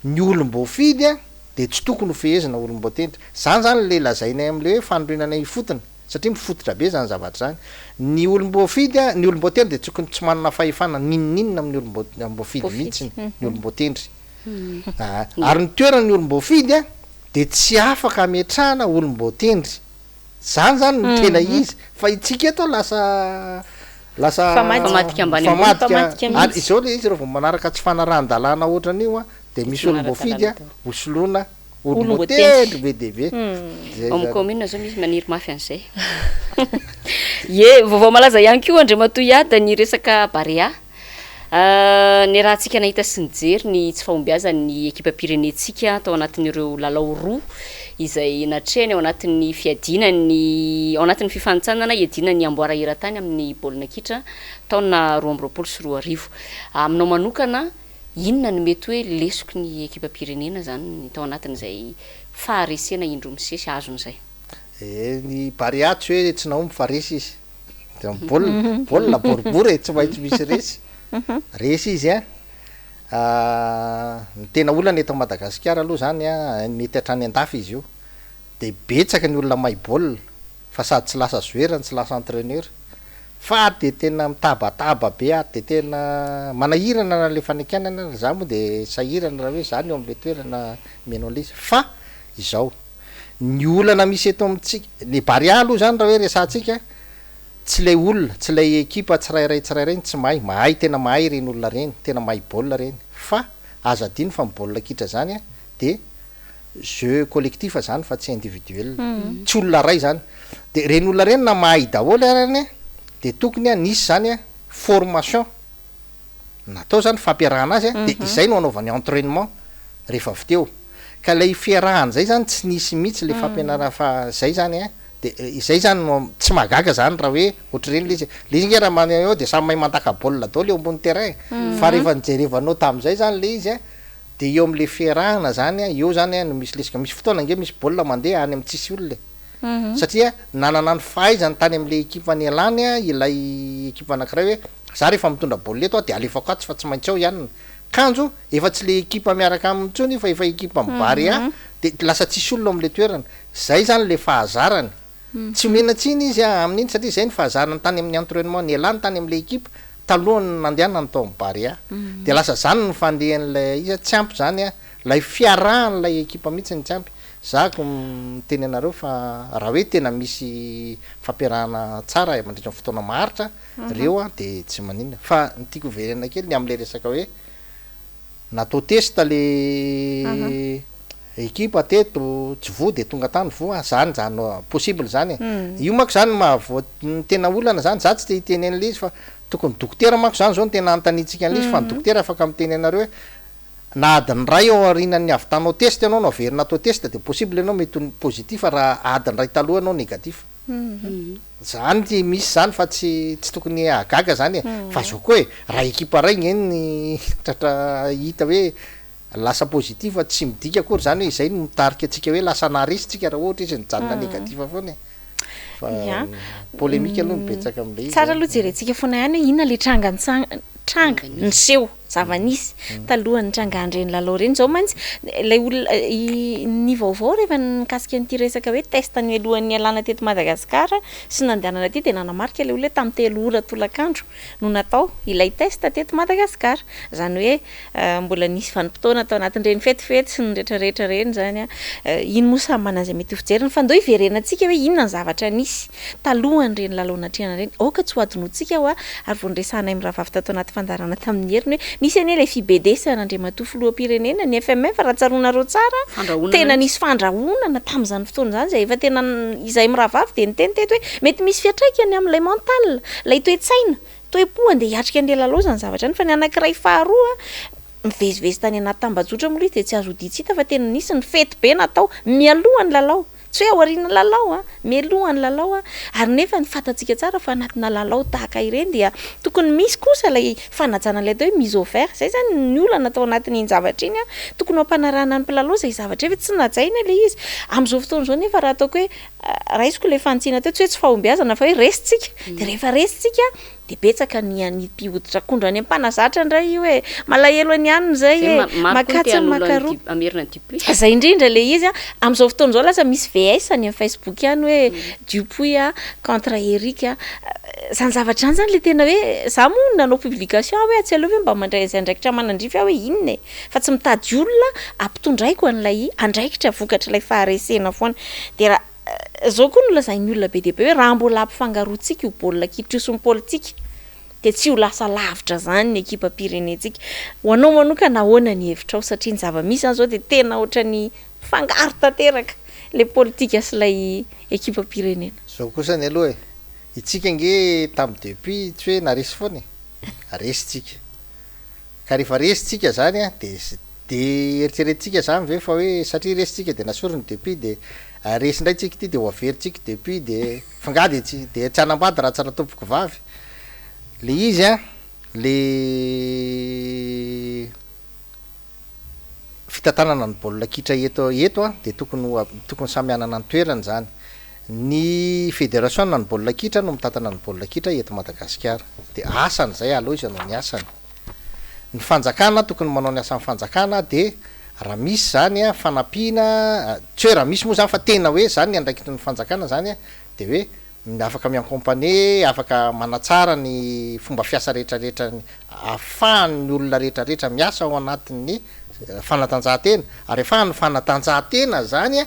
ny olom-boafidy a. dia tsy tokony ho fehezina olom-boatendry. Zany zany le lazainay amle hoe fanorenana ifotony, satria mifototra be zany zavatra zany. Ny olom-boafidy a, ny olom-boatendry dia tokony tsy manana fahefana n'inon'inona amin'ny olom-boafidy mihitsiny, ny olom-boatendry. Aa, ary ny toeran'ny olom-boafidy a, dia tsy afaka ametrahana olom-boatendry. Zany zany no tena izy, fa itsika eto lasa lasa Famadika ambany ambony. Famadika, ary izao le izy raha vao manaraka tsy fanarahan-dalàna ohatran'io a, Dia misy olom-boafidy hosoloina olom-boatendry be dia be. Zay Ao amin'ny commune zao misy maniry mafy an'izay. Ie, vaovao malaza ihany koa Andriamatoa Iada ny resaka Barea. Niarahantsika nahita sy nijery ny tsy fahombiazan'ny ekipam-pirenentsika tao anatin'ireo lalao roa izay natrehiny ao anatin'ny fiadiana ny ao anatin'ny fifanintsanana hiadiana ny amboara eran-tany amin'ny baolina kitra taona 2022. Aminao manokana, Inona no mety hoe lesoky ny ekipam-pirenena izany tao anatin'izay faharesena indroa misesy azony izay? Eh, ny Barea tsy hoe tsy nahomby fa resy izy. Dia ny baolina, baolina boribory e, tsy maintsy misy resy. Resy izy an. Ny tena olana eto Madagasikara aloha izany an, mety hatrany an-dafy izy io. Dia betsaka ny olona mahay baolina fa sady tsy lasa joueur no tsy lasa entraineur. Fa dia tena mitabataba be ary dia tena manahirana raha le fanakianana ary za moa dia sahirana raha hoe za no eo amle toerana mihaino anle izy fa izao ny olana misy eto amintsika le Barea aloha zany raha hoe resahantsika tsy ilay olona tsy ilay ekipa tsirairay tsirairay no tsy mahay, mahay tena mahay ireny olona ireny tena mahay baolina ireny fa aza adino fa ny baolina kitra zany dia jeu collectif zany fa tsy individuel, tsy olona ray zany, de reny olona reny na mahay daholo ary anie de tokony a nisy zany a formation natao zany fampiarahana azy a de izay no anaovany entrainement rehefa avy teo, ka lay fiarahana zay zany tsy nisy mihitsy le fampianarana fa zay zany a de izay zany no tsy mahagaga zany raha hoe ohatr'ireny le izy, le izy nge raha mahay eo de samy mahay mandaka baolina daholo eo ambony terrain fa rehefa nijerevanao tam'zay zany le izy a De eo amle fiarahana zany an, eo zany an no misy lesika, misy fotoana ange misy baolina mandeha any am tsisy olona e, satria nanana ny fahaizany tany amle ekipa nialany an ilay ekipa anakiray hoe za rehefa mitondra baolina eto aho de alefako atsy fa tsy maintsy ao i anona, Kanjo efa tsy le ekipa miaraka aminy intsony fa efa ekipan'ny Barea de lasa tsisy olona ao am'le toerana. Zay zany le fahazarany. Tsy omena tsiny izy amin'iny satria zay ny fahazarany tany amin'ny entrainement nialany tany am'le ekipa talohan'ny nandehanany tao amin'ny Barea. De lasa zany ny fandehan'ilay izy, tsy ampy zany lay fiarahan'ilay ekipa mihitsy no tsy ampy. Za ko miteny anareo fa raha hoe tena misy fampiarahana tsara mandritra ny fotoana maharitra reo de tsy maninona. Fa ny tiako hoverenana kely ny am'le resaka hoe natao test le ekipa teto, tsy voa de tonga tany voa, zany zany possible zany e. Io manko zany mahavoa ny tena olana zany, za tsy te hiteny an'le izy fa tokony dokotera manko zany zao no tena anontaniantsika an'le izy fa ny dokotera afaka miteny anareo hoe na adiny iray ao aorianan'ny ahavitanao test ianao no averina atao test de possible ianao mety ho positif raha adiny iray taloha ianao négatif. Zany ty misy zany fa tsy tsy tokony hahagaga zany e. Fa zao koa e, raha ekipa ray nge ny tratra hita hoe lasa positif tsy midika akory zany hoe izay no mitarika antsika hoe lasa naharesy tsika raha ohatra izy nijanona négatif foana e. Fa polémique aloha no betsaka am'le izy. Tsara aloha jerentsika foana ihany hoe inona le tranga tranga niseho, zava-nisy talohan'ny nitrangan'ireny lalao ireny. Izao mantsy ilay olona ny vaovao rehefa nikasika an'ity resaka hoe test nialohan'ny nialana teto Madagasikara sy nandehanana aty dia nanamarika ilay olona hoe tamin'ny 3 ora tolakandro no natao ilay test teto Madagasikara. Izany hoe mbola nisy vanim-potoana tao anatin'ireny fetifety sy ny rehetrarehetra ireny izany. Iny moa samy manana izay mety ho fijeriny fa ndao hiverenantsika hoe inona ny zavatra nisy talohan'ireny lalao natrehana ireny. Aoka tsy ho adinointsika hoa, ary vao niresahanay mirahavavy tato anaty fandaharana tamin'ny heriny hoe nisy anie ilay fibedesan'Andriamatoa Filoham-pirenena, ny FMF, raha tsaroanareo tsara, tena nisy fandrahonana tamin'izany fotoana izany izay efa tena izahay mirahavavy dia niteny teto hoe mety misy fiantraikany amin'ilay mental, ilay toe-tsaina, toe-po andeha hiatrika an'ilay lalao izany zavatra izany. Fa ny anankiray faharoa, mivezivezy tany anaty tambajotra moa ilay izy dia tsy azo odian-tsy hita fa tena nisy ny fety be natao mialoha ny lalao. Tsy hoe aorian'ny lalao an, mialoha ny lalao an, ary nefa ny fantatsika tsara fa anatina lalao tahaka ireny dia tokony misy kosa ilay fanajana ilay atao hoe mise au vert, izay izany ny olana tao anatin'iny zavatra iny an, tokony ho ampanarahana ny mpilalao izay zavatra izay fa tsy najaina ilay izy. Amin'izao fotoana izao nefa raha ataoko hoe raisiko ilay fanitsiana teo, tsy hoe tsy fahombiazana fa hoe resintsika, dia rehefa resintsika Dia betsaka ny hanipy hoditra akondro any am-panazatra indray io e! Malahelo an'i anona izay e! Makatsy ny makaroa. Izay indrindra ilay izy an! Amin'izao fotoana izao lasa misy VS any amin'ny Facebook any hoe Dupuis a contre Eric a! Izany zavatra izany izany ilay tena hoe, izaho moa nanao publication aho hoe atsy aloha ve mba mandray an'izay andraikitra manandrify aho hoe inona e! Fa tsy mitady olona hampitondraiko an'ilay andraikitra vokatr'ilay faharesena foana. Dia raha. Izao koa no lazain'ny olona be dia be hoe raha mbola ampifangaroantsika io baolina kitra io sy ny politika dia tsy ho lasa lavitra izany ny ekipam-pirenentsika. Ho anao manokana ahoana ny hevitrao satria ny zava-misy izany izao dia tena ohatran'ny mifangaro tanteraka ilay politika sy ilay ekipam-pirenena. Izao kosa ny aloha e, itsika ange tamin'ny depuis tsy hoe naresy foana e, resy tsika. Ka rehefa resy tsika zany a, de de eritreretintsika zany ve fa hoe satria resy tsika de nasoriny depuis de resy ndray tsika ity de ho averintsika depuis de fa nga de tsy de tsy hanambady raha tsy ratompoko vavy? Le izy an, le fitantanana ny baolina kitra eto eto an de tokony ho tokony samy hanana ny toerany zany. Ny federasiona ny baolina kitra no mitantana ny baolina kitra eto Madagasikara. De asany zay, aleo izy hanao ny asany. Ny fanjakana tokony manao ny asan'ny fanjakana de raha misy zany an fanampiana, tsy hoe raha misy moa zany fa tena hoe zany ny andraikitry ny fanjakana zany an, de hoe afaka mi-accompagner, afaka manatsara ny fomba fiasa rehetrarehetra ahafahan'ny olona rehetrarehetra miasa ao anatin'ny fanatanjahantena, ary ahafahan'ny fanatanjahantena zany an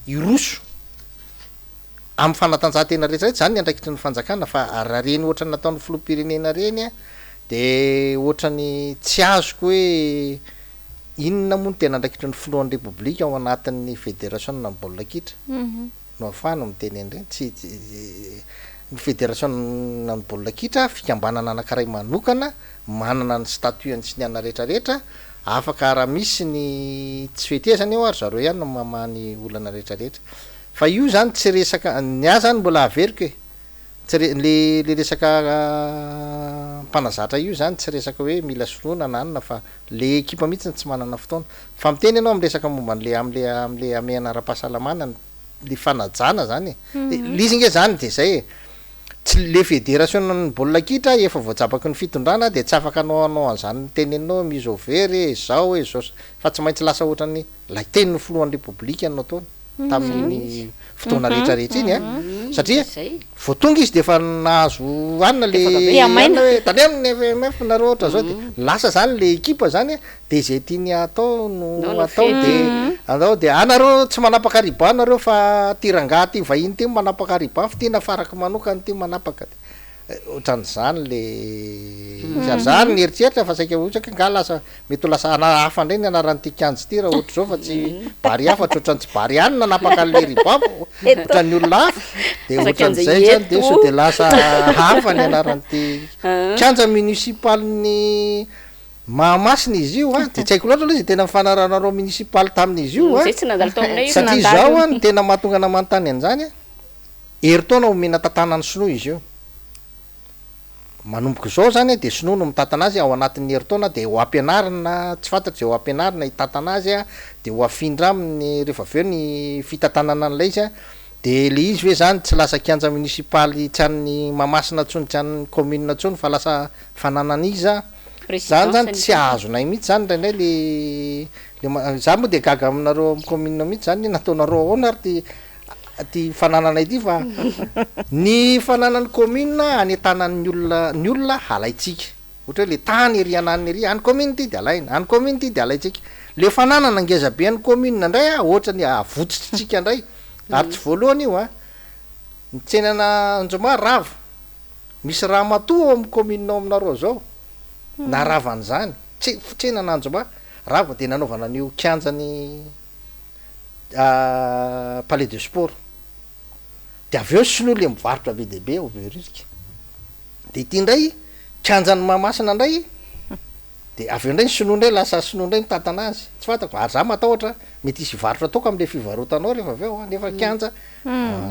hiroso amin'ny fanatanjahantena rehetra rehetra, zany ny andraikitry ny fanjakana fa raha reny ohatran'ny nataon'ny filoham-pirenena reny an de ohatran'ny tsy azoko hoe inona moa no tena andraikitry ny filohan'ny repoblika ao anatin'ny federasiona ny baolina kitra no ahafahana miteny an'ireny, tsy ny federasiona ny baolina kitra fikambanana anankiray manokana manana ny statut-ny sy ny anona rehetra rehetra, afaka raha misy ny tsy fetezana eo ary zareo ihany no mamaha ny olana rehetra rehetra, fa io zany tsy resaka, ny ahy zany mbola averiko e, tsy re- le le resaka mpanazatra io zany tsy resaka hoe mila soloina na anona fa le ekipa mihitsy no tsy manana fotoana, fa miteny ianao am resaka momba an'le am'le am'le hamehana ara-pahasalamana, le fanajana zany e, le izy nge zany de zay e. Tsy le federasionan'ny baolina kitra efa voajabaky ny fitondrana dia tsy afaka anao hanao an'izany teneninao hoe mise au vert e, zao e, zao fa tsy maintsy lasa ohatran'ny lay tenin'ny filohan'ny repoblika no ataony tamin'iny fotoana rehetra rehetra iny a, satria vao tonga izy dia efa nahazo hanina le hanina hoe tandremo ny FMF nareo ohatra zao dia lasa zany le ekipa zany a de izay tiany atao no atao de andao de anareo tsy manapaka ruban nareo fa ty rangaha ty vahiny ty manapaka ruban fa ty nafarako manokana ty manapaka de otran'izany le izy ary za nieritreritra fa saika hotsaka nga lasa mety ho lasa ana hafa ndray ny anaran'ity kianja ity raha ohatr'izao fa tsy Barea fa tsy ohatran'ny tsy Barea no nanapaka an'le ruban fa ohatran'ny olona hafa de ohatran'izay zany de sao de lasa hafa ny anaran'ity kianja municipal-n'ny Mahamasina izy io an, de tsy haiko loatra aloha izay tena nifanarahanareo municipal tamin'izy io an, Zay tsy nandalo tao aminay io. satria izao an ny tena mahatonga anah manontany an'izany an, herintaona omena tantanan'ny sinoa izy io, manomboka izao zany an de sinoa no mitantana azy ao anatin'ny herintaona de ho ampianarina, tsy fantatro izay ho ampianarina hitantana azy an, de ho afindra aminy rehefa avy eo ny fitantanana an'ilay izy an, de le izy ve zany tsy lasa kianja municipaly tsy an'ny Mahamasina intsony, tsy an'ny commune intsony fa lasa fananan'iza? Zany zany tsy azonay mihitsy zany indraindray le le ma- za moa de gaga aminareo am commune mihitsy zany hoe nataonareo ahoana ary ty ty fanananay ty fa ny fananan'ny commune any an-tanan'ny olona ny olona alaintsika, ohatra hoe le tany ery ananona ery any commune ty de alaina, any commune ty de alaintsika, le fananana ngeza be an'ny commune ndray a ohatrany avotsitsika ndray ary tsy voalohany io an, ny tsenan'Anjomà rava. Misy ramatoa ao amin'ny commune ao aminareo zao narava an'izany, tse- tsenan' Anjomà, rava de nanaovana an'io kianjan'ny palais de sport, de avy eo ny sinoa le mivarotra be dia be ao Behoririka, de ity ndray kianjan'i Mahamasina ndray de avy eo ndray ny sinoa ndray lasa sinoa ndray mitantana azy, tsy fantako, ary za matahotra mety hisy hivarotra toaka am'le fivarotanao rehefa avy eo an, nefa kianja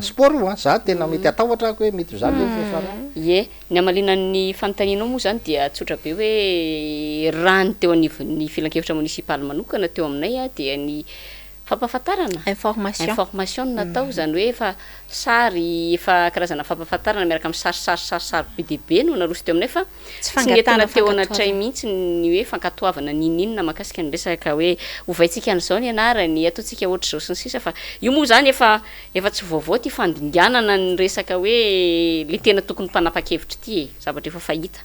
Sport io an, za tena mety hatahotra ako hoe mety ho zany ve ny fiafarany. Ie, ny hamaliana ny fanontanianao moa izany dia tsotra be hoe raha ny teo anivon'ny filankevitra monisipaly manokana teo aminay dia ny fampahafantarana, Information. information no natao, izany hoe efa sary, efa karazana fampahafantarana miaraka amin'ny sarisary sarisary be dia be no naroso teo aminay fa Tsy tsy nentina fangatahana teo anatray fankatoavana. mihitsy ny hoe fankatoavana n'inon'inona mahakasika ny resaka hoe ovaintsika an'izao ny anarany, ataontsika ohatr'izao sy ny sisa fa io moa izany efa efa tsy vaovao ity fandinganana ny resaka hoe le tena tokony mpanapa-kevitra ity e, zavatra efa fahita.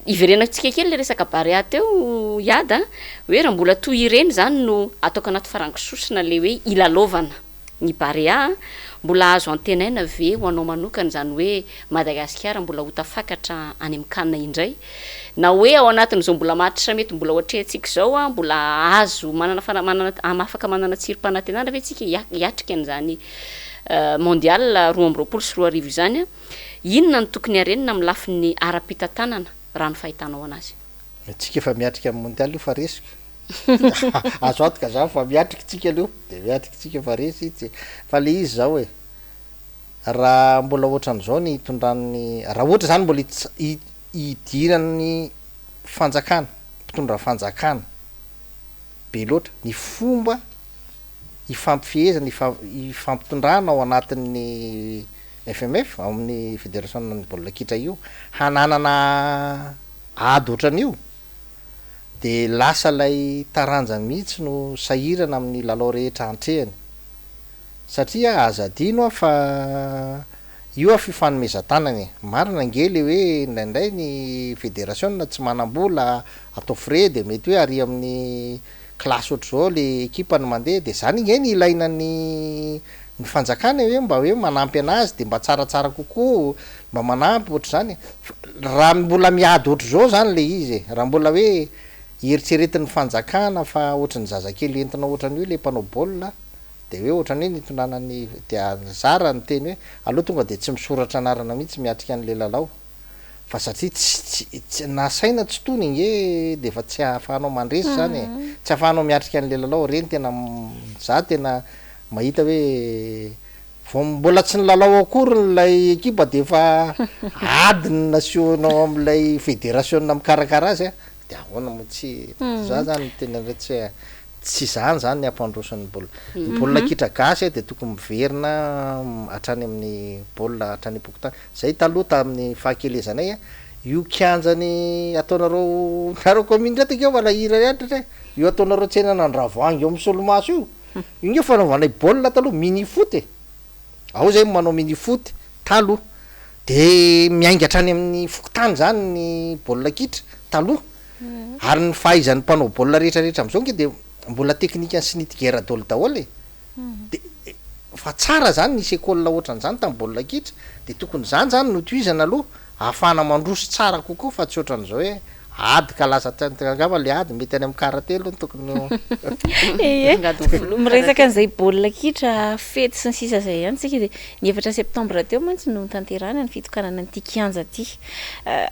Iverenantsika kely le resaka Barea teo Iada a, hoe raha mbola toy ireny izany no ataoko anaty farango sosona le hoe ilalaovana. Ny Barea a, mbola azo antenaina ve ho anao manokana izany hoe Madagasikara mbola ho tafakatra any amin'ny can indray? Na hoe ao anatin'izao mbola match mety mbola ho atrehantsika izao a, mbola azo manana fana- manana afaka manana tsirim-panantenana ve tsika hiatrika an'izany mondial 2022 izany a? Inona no tokony harenina amin'ny lafiny ara-pitantanana raha ny fahitanao anazy? Tsika efa miatrika ny mondial io fa resy Azo antoka zany fa miatrika tsika aloha de miatrika tsika fa resy tsy fa le izy zao e, raha mbola ohatran'izao ny hitondran'ny raha ohatra zany mbola hidiran'ny fanjakana mpitondra fanjakana be loatra ny fomba hifampifehezana hifampitondrana ao anatin'ny FMF ao amin'ny federasiona ny baolina kitra io hananana ady ohatran'io dia lasa ilay taranja mihitsy no sahirana amin'ny lalao rehetra antrehany satria aza adino a fa io a fifanomezan-tanana e, marina ange le hoe indraindray ny federasiona tsy manam-bola atao frais dia mety hoe ary amin'ny classe ohatr'izao le ekipa no mandeha dia zany ange ny ilaina ny ny fanjakana e hoe mba hoe manampy anazy dia mba tsaratsara kokoa mba manampy ohatr'izany e, fa raha mbola miady ohatr'izao zany le izy e, raha mbola hoe eritreretin'ny fanjakana fa ohatry ny zazakely entina ohatran'ny hoe le mpanao baolina de hoe ohatran'ny hoe nitondrana ny dia za raha niteny hoe aleo tonga de tsy misoratra anarana mihitsy miatrika an'le lalao fa satria tsy tsy tsy na saina tsy tony ange de efa tsy ahafahanao mandresy zany e, tsy ahafahanao miatrika an'le lalao, reny tena za tena mahita hoe vao mbola tsy nilalao akory ilay ekipa de efa ady ny nasehonao amin'ilay federasiona mikarakara azy a, de ahoana moa tsy za zany tena hoe tsy. Tsy izany izany ny hampandroso ny baolina. Ny baolina kitra gasy dia tokony miverina hatrany amin'ny baolina hatrany am-pokontany. Izay taloha tamin'ny fahakelezanay, io kianjan'ny ataonareo, nareo commune reto ange malahelo ihany satria io ataonareo tsenan'Andravoahangy eo amin'ny solomaso io, io nge fanaovanay baolina taloha, mini foot e. Ao zay manao mini foot taloha de miainga hatrany amin'ny fokontany zany ny baolina kitra taloha ary ny fahaizan'ny mpanao baolina rehetra rehetra am'zao nge de mbola teknikan'ny Schnittger daholo daholo e de fa tsara zany nisy école ohatran'zany tamin'ny baolina kitra de tokony zany zany no tohizana aloha ahafahana mandroso tsara kokoa fa tsy ohatran'izao hoe Ady ka lasa angamba le ady mety any amin'ny karate aloha no tokony ho. Ie, miresaka an'izay baolina kitra, fety sy ny sisa izay ihany isika dia ny efatra septambra teo mantsy no notanterahina ny fitokanana an'ity kianja ity.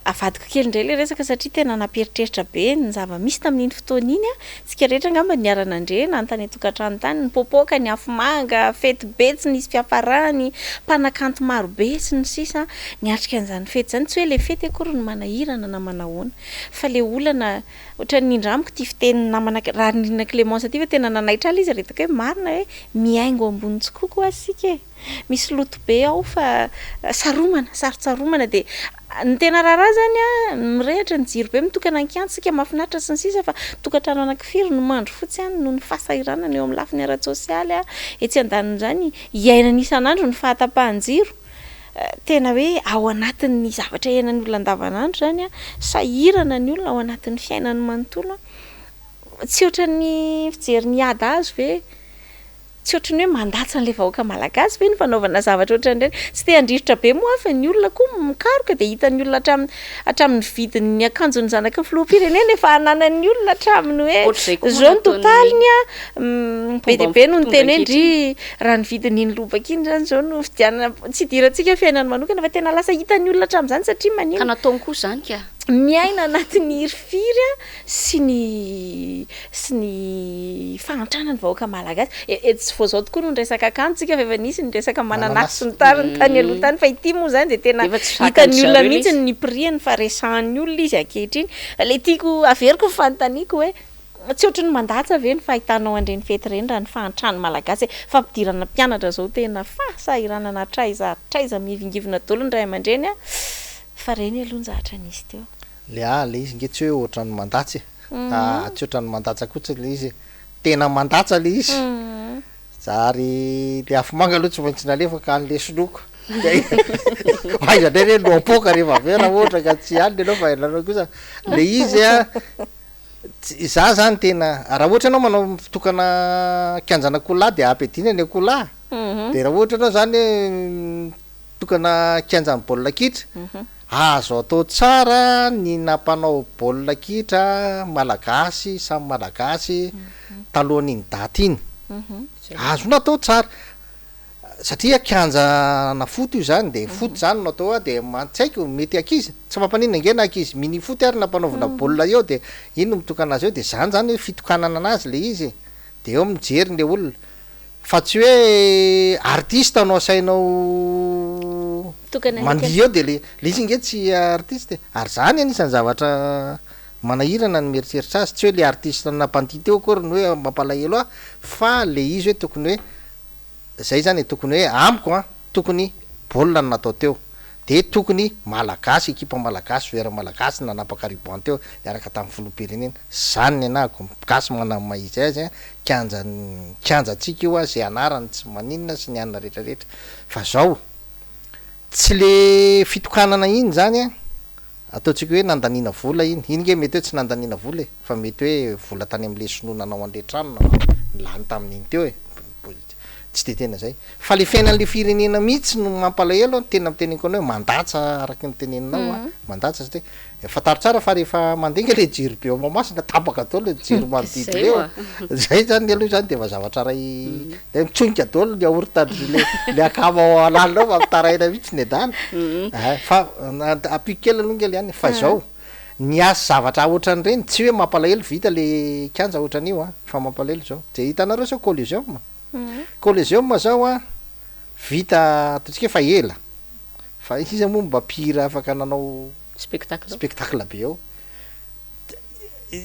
Avadiko kely indray ilay resaka satria tena nampieritreritra be ny zava-misy tamin'iny fotoana iny. Isika rehetra angamba niara-nandre na ny tany an-tokantrano tany, nipoapoaka ny afomanga, fety be tsy nisy fiafarany, mpanakanto marobe sy ny sisa. Niatrika an'izany fety izany, tsy hoe ilay fety akory no manahirana na manahoana, fa ilay olana, ohatran'ny nindramiko ity fitenin'ny namana Raharinirina Clémence ity fa tena nanaitra ahy ilay izy ary hitako hoe marina hoe mihaingo ambony tsikoko ho'a isika e! Misy loto be ao fa saromana, sarotsaromana dia ny tena raharaha izany an, mirehitra ny jiro be, mitokana ny kianja isika, mahafinaritra sy ny sisa fa tokantrano anankifiry no mandry fotsy any noho ny fahasahiranana eo amin'ny lafiny ara-tsosialy, etsy andanin'izany iainana isan'andro ny fahatapahan-jiro. Tena hoe ao anatin'ny zavatra iainan'ny olona andavanandro izany an, sahirana ny olona ao anatin'ny fiainany manontolo an, tsy ohatran'ny fijery ny ady azo ve? Tsy ohatran'ny hoe mandatsa an'ilay vahoaka malagasy ve ny fanaovana zavatra ohatran'ireny? Tsy te handrirotra be moa aho fa ny olona koa mikaroka dia hitan'ny olona hatramin'ny hatramin'ny vidin'ny akanjon'ny zanaky ny filoham-pirenena efa ananan'ny olona hatramin'ny hoe Ohatr'izay koa moa izao ny nataon'ny totaliny an, Be dia be no niteny hoe ndry raha ny vidin'iny lobaka iny izany izao no vidianana, tsy idirantsika fiainany manokana fa tena lasa hitan'ny olona hatramin'izany satria Ka maninona? nataony koa izany ka. Miaina anatin'ny hirifiry sy ny sy ny fahantrana ny vahoaka malagasy. E e tsy vao izao tokoa no niresaka akanjo tsika fa efa nisy ny resaka mananasy sy ny tariny tany aloha tany fa ity moa izany dia tena Nefa tsy zakan'ny hitan'ny olona zareo ilay mihitsy izy. ny prix-ny fa resahan'ny olona izy ankehitriny. Ilay tiako averiko ny fanontaniako hoe Tsy ohatry ny mandatsa ve ny fahitanao an'ireny fety ireny raha ny fahantran'ny Malagasy e? Fampidirana mpianatra zao tena fahasahiranana hatraiza hatraiza mihivingivina daholo ny ray aman-dreny a! Fa ireny aloha ny zavatra nisy teo. Le ah le izy nge tsy hoe ohatran'ny mandatsa e! Ah tsy ohatran'ny mandatsa kotsiny le izy e! Tena mandatsa le izy! Ary le afomanga aloha tsy maintsy nalefa ka any le sinoa Aiza ndray re no apoaka rehefa avy eo raha ohatra ka tsy any ianao fa ianareo kosa le izy a! Za zany tena, raha ohatra ianao manao mitokana kianjan'akoholahy de ampiadiana ny akoholahy, de raha ohatra ianao zany hoe mitokana kianjan'ny baolina kitra, azo atao tsara ny nampanao baolina kitra malagasy samy malagasy talohan'iny daty iny, azo natao tsara. Satria kianja ana foot io zany de foot zany no atao de man tsy haiko mety ankizy tsy mampaninona ange na ankizy mini foot ary nampanaovina baolina eo de iny no mitokana azy eo de zany zany hoe fitokanana anazy le izy e de eo mijery le olona fa tsy hoe artiste no asainao Mitokana ny mandihy eo de le le izy nge tsy artiste e ary zany anisan'ny zavatra manahirana ny mieritreritra azy tsy hoe le artiste nampandihy teo akory no hoe mampalahelo ahy fa le izy hoe tokony hoe Zay zany e tokony hoe amiko an tokony baolina no natao teo de tokony malagasy ekipa malagasy joueur malagasy nanapaka ruban teo niaraka tamin'ny filoham-pirenena zany ny anahako gasy manana ny maha izy azy an kianja kianjantsika io an ze anarany tsy maninona sy ny anona rehetra rehetra fa zao tsy le fitokanana iny zany an ataontsika hoe nandaniana vola iny iny nge mety hoe tsy nandaniana vola e fa mety hoe vola tany amle sinoa nanao anle trano no lany tamin'iny teo e Tsy dia tena izay. Fa le fiainan'le firenena mihitsy no mampalahelo an, tena teneniko anao hoe mandatsa araka ny teneninao an, mandatsa satria fantaro tsara fa rehefa mandeha nge le jiro be ao Mahamasina tapaka daholo le jiro manodidina eo, zay zany aloha zany de efa zavatra iray de mitsonika daholo ny yaourt ndry le le akama ao alalina ao fa mitaraina mihitsy ny adala, fa ampiko kely aloha nge le any fa zao. Ny azy zavatra ohatran'ireny, tsy hoe mampalahelo vita le kianja ohatran'io an, fa mampalahelo zao, de hitanareo zao coliseum, coliseum zao an vita ataontsika hoe fa ela, fa iza moa mba mpihira afaka nanao Spectacle. spectacle be eo,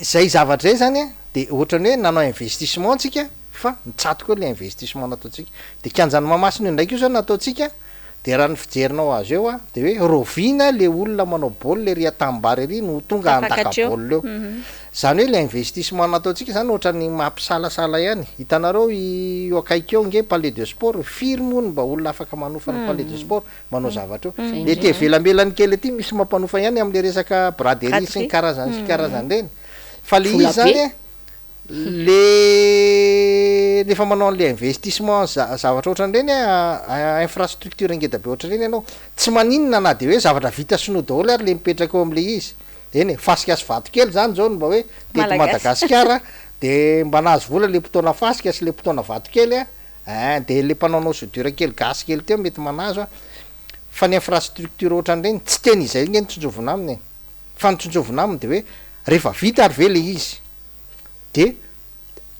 zay zavatra zay zany an. De ohatran'ny hoe nanao investissement tsika fa nitsatoka eo le investissement nataontsika. De kianjan'i Mahamasina io ndraiky io zao nataontsika de raha ny fijerinao azy eo a de hoe raoviana le olona manao baolina ery an-tanimbary ery no ho tonga handaka Tafakatra eo. baolina eo. Zany hoe le investissement nataontsika zany ohatran'ny mampisalasala ihany. Hitanareo io akaiky eo nge palais de sport, firy moa no mba olona afaka manofa ny palais de sport, manao zavatra eo. Le ety ivelambelany kely aty misy mampanofa ihany am'le resaka braderie sy ny karazany sy karazany reny. Fa le izy Vola be. zany a, le rehefa manao an'le investissement za- zavatra ohatran'ireny a, infrastructure ngeda be ohatran'ireny ianao, tsy maninona na de hoe zavatra vita sinoa daholo ary le mipetraka eo am'le izy. Eny e, fasika sy vato kely zany zao no mba hoe teto Malagasy. Madagasikara de mba nahazo vola le mpitaona fasika sy le mpitaona vato kely a, ein de le mpanaonao soudure kely gasy kely teo mety manazo a, fa ny infrastructure ohatran'ireny tsy teny izay nge no tsinjovina aminy e, fa ny tsinjovina aminy de hoe rehefa vita ary ve le izy de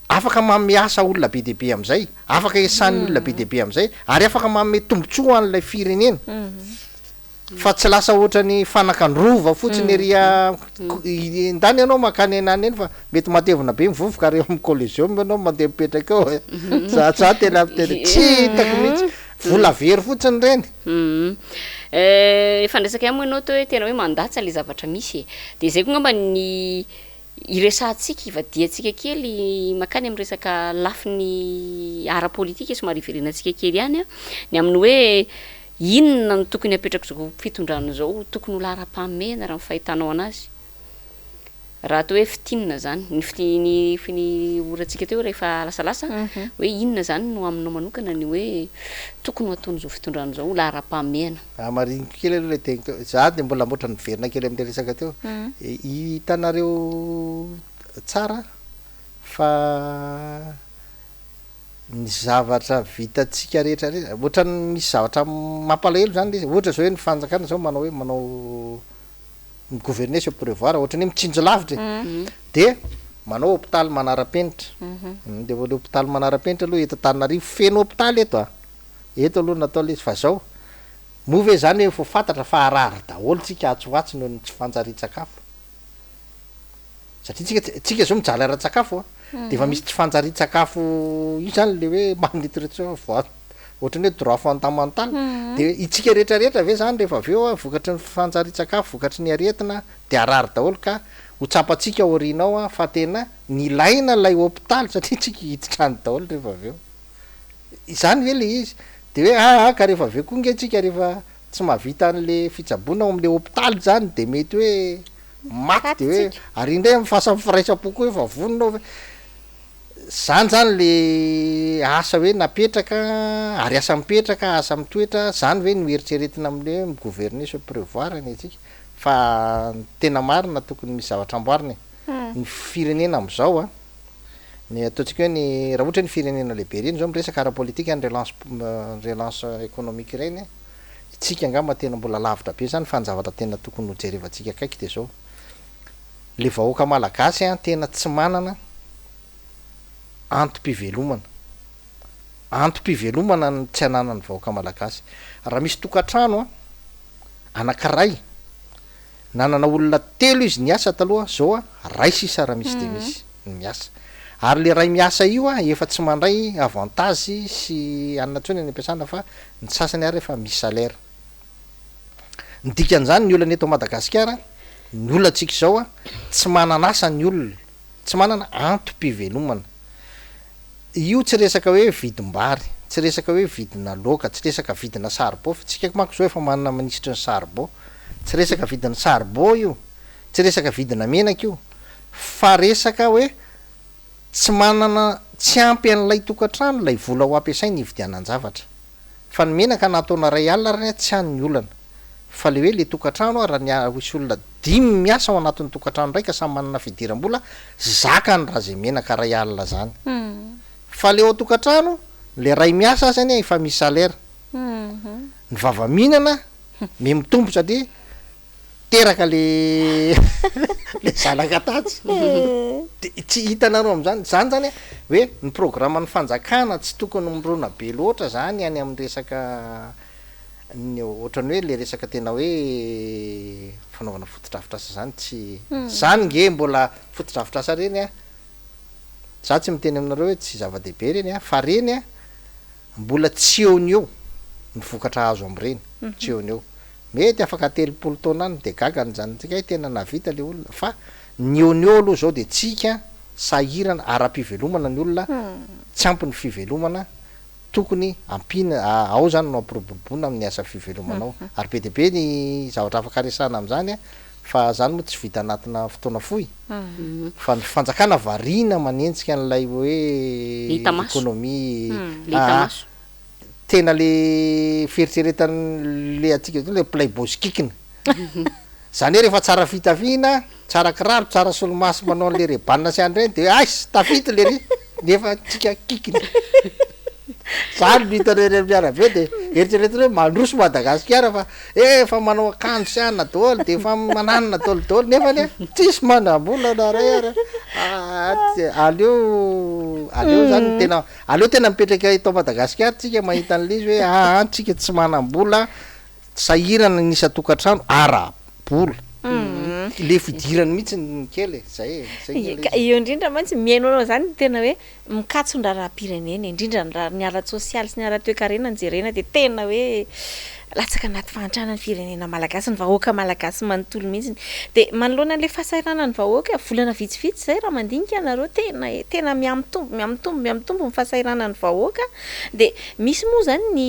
afaka manome asa olona be dia be am'izay, afaka iasan'ny olona be dia be am'izay, ary afaka manome tombontsoa ho an'ilay firenena. Fa tsy lasa ohatran'ny fanakan-drova fotsiny ery a ko- ndany ianao mankany anany eny fa mety matevina be ny vovoka ary eo amin'ny coliseum ianao mandeha mipetraka eo e. Za za tena miteny tsy hitako mihitsy, vola very fotsiny ireny. Efa niresaka ihany moa ianao teo hoe tena hoe mandatsa le zavatra misy e. De zay koa ngamba ny iresahantsika, ivadihantsika kely mankany amin'ny resaka lafiny ara-politika somary iverenantsika kely ihany a, ny amin'ny hoe inona no tokony hapetrak'izao fitondrana izao, tokony ho laharam-pahamehana raha ny fahitanao anazy? Raha atao hoe fintinina zany, ny fiti- ny fi- ny orantsika teo rehefa lasalasa hoe inona zany no aminao manokana ny hoe tokony ho ataon'izao fitondrana izao ho laharam-pahamehana? Hamariniko kely aloha ilay teny teo. Za dia mbola ohatran'ny miverina kely amin'ilay resaka teo. Hitanareo tsara fa ny zavatra vitantsika rehetra rehetra, ohatran'ny misy zavatra mampalahelo zany le izy, ohatra zao hoe ny fanjakana zao manao hoe manao mi-gouverner c'est prévoir, ohatran'ny hoe mitsinjo lavitra e, de manao hopitaly manara-penitra, de le hopitaly manara-penitra aloha eto Antananarivo feno hopitaly eto a, eto aloha natao le izy fa zao, moa ve zany hoe efa fantatra fa harary daholo tsika atsy ho atsy noho ny tsy fanjarian-tsakafo? Satria tsika tsy, tsika zao mijaly ara-tsakafo a, de efa misy tsy fanjarian-tsakafo io zany le hoe malnutrition voa ohatran'ny hoe droit fondamental, de itsika rehetra rehetra ve zany rehefa avy eo a vokatry ny fanjarian-tsakafo, vokatry ny aretina de harary daholo ka ho tsapantsika aoriana ao a fa tena nilaina ilay hopitaly satria tsika hiditra any daholo rehefa avy eo. Izany ve le izy? De hoe aa ka rehefa avy eo koa nge tsika rehefa tsy mahavita an'le fitsaboana ao am'le hopitaly zany de mety hoe maty de hoe ary indray amin'ny fasan'ny firaisam-po koa efa vonona ao ve? Zany zany le asa hoe napetraka ary asa mipetraka, asa mitoetra, zany ve no eritreretina am'le hoe mi-gouverner c'est prévoir ny antsika? Fa ny tena marina tokony misy zavatra amboarina e. Ny firenena am'zao a, ny ataontsika hoe ny raha ohatra hoe ny firenena lehibe ireny zao miresaka ara-politika ny relance relance économique ireny, itsika angamba tena mbola lavitra be zany fa ny zavatra tena tokony ho jerevantsika akaiky de zao, le vahoaka malagasy an tena tsy manana antom-pivelomana, antom-pivelomana no tsy ananan'ny vahoaka malagasy. Raha misy tokantrano an anankiray nanana olona telo izy niasa taloha, zao an ray sisa raha misy de misy ny miasa, ary le ray miasa io an efa tsy mandray avantage sy anona intsony any am-piasana fa ny sasany ary efa misy salaire. Ny dikan'izany ny olana eto Madagasikara, ny olantsika izao an, tsy manana asa ny olona, tsy manana antom-pivelomana. Io tsy resaka hoe vidim-bary, tsy resaka hoe vidina laoka, tsy resaka vidina saribao, fa tsika manko izao efa manana minisitry ny saribao, tsy resaka vidin'ny saribao io, tsy resaka vidina menaka io, fa resaka hoe tsy manana, tsy ampy an'ilay tokantrano ilay vola ho ampiasainy hividianan-javatra. Fa ny menaka na ataona iray alina ary tsy any ny olana. Fa le hoe le tokantrano raha ny hisy olona dimy miasa ao anatin'ny tokantrano iray ka samy manana fidiram-bola, zakany raha zay menaka iray alina zany. Fa le ao an-tokantrano, le ray miasa aza anie efa misy salaire. Ny vava mihinana me mitombo satria teraka le le zanaka tatsy. De tsy hitanareo am'zany, zany zany a hoe ny programan'ny fanjakana tsy tokony mirona be loatra zany any amin'ny resaka ny ohatran'ny hoe le resaka tena hoe fanaovana fotodrafitrasa zany tsy, zany nge mbola fotodrafitrasa reny a. Za tsy miteny aminareo hoe tsy zava-dehibe ireny an, fa ireny an, mbola tsy eo ny eo ny vokatra azo amin'ireny, tsy eo ny eo. Mety afaka 30 taona any dia gaga ny zanatsika hoe tena nahavita le olona, fa ny eo ny eo aloha zao dia tsika sahirana ara-pivelomana ny olona, tsy ampy ny fivelomana, tokony ampiana, ao zany no ampiroboroboana amin'ny asa fivelomana ao. Ary be dia be ny zavatra afaka resahana amin'izany an, fa zany moa tsy vita anatina fotoana fohy, fa ny fanjakana variana manenjika an'ilay hoe Le hita maso. économie, Le hita aa maso. tena le fieritreretan'le antsika zao le playboy kikina. Zany hoe rehefa tsara fitafiana, tsara kiraro, tsara solomaso manao an'le rebana sy an'ireny de aiss tafita lery nefa tsika kikina. Zany no hitanao eny amin'ny arabe de eritreretina hoe mandroso Madagasikara fa efa manao akanjo sy anona daholo de efa mananona daholo daholo nefa anie tsisy manam-bola na ray ary a. Aleo aleo zany no tena aleo tena mipetraka eto Madagasikara tsika mahita an'le izy hoe aa tsika tsy manam-bola Sahirana ny isan-tokantrano ara-bola. Le fidirany mihitsy ny kely e, zay e, zay nge le Ka izy. eo indrindra mantsy mihaino anao izany no tena hoe mikatso ny raharaham-pirenena e, indrindra ny raha ny ara-tsosialy sy ny ara-toekarena no jerena dia tena hoe latsaka anaty fahantrana ny firenena malagasy, ny vahoaka malagasy manontolo mihitsy. Dia manoloana an'ilay fahasahiranan'ny vahoaka, volana vitsivitsy izay raha mandinika ianareo tena e, tena mihamitombo, mihamitombo, mihamitombo ny fahasahiranan'ny vahoaka, dia misy moa izany ny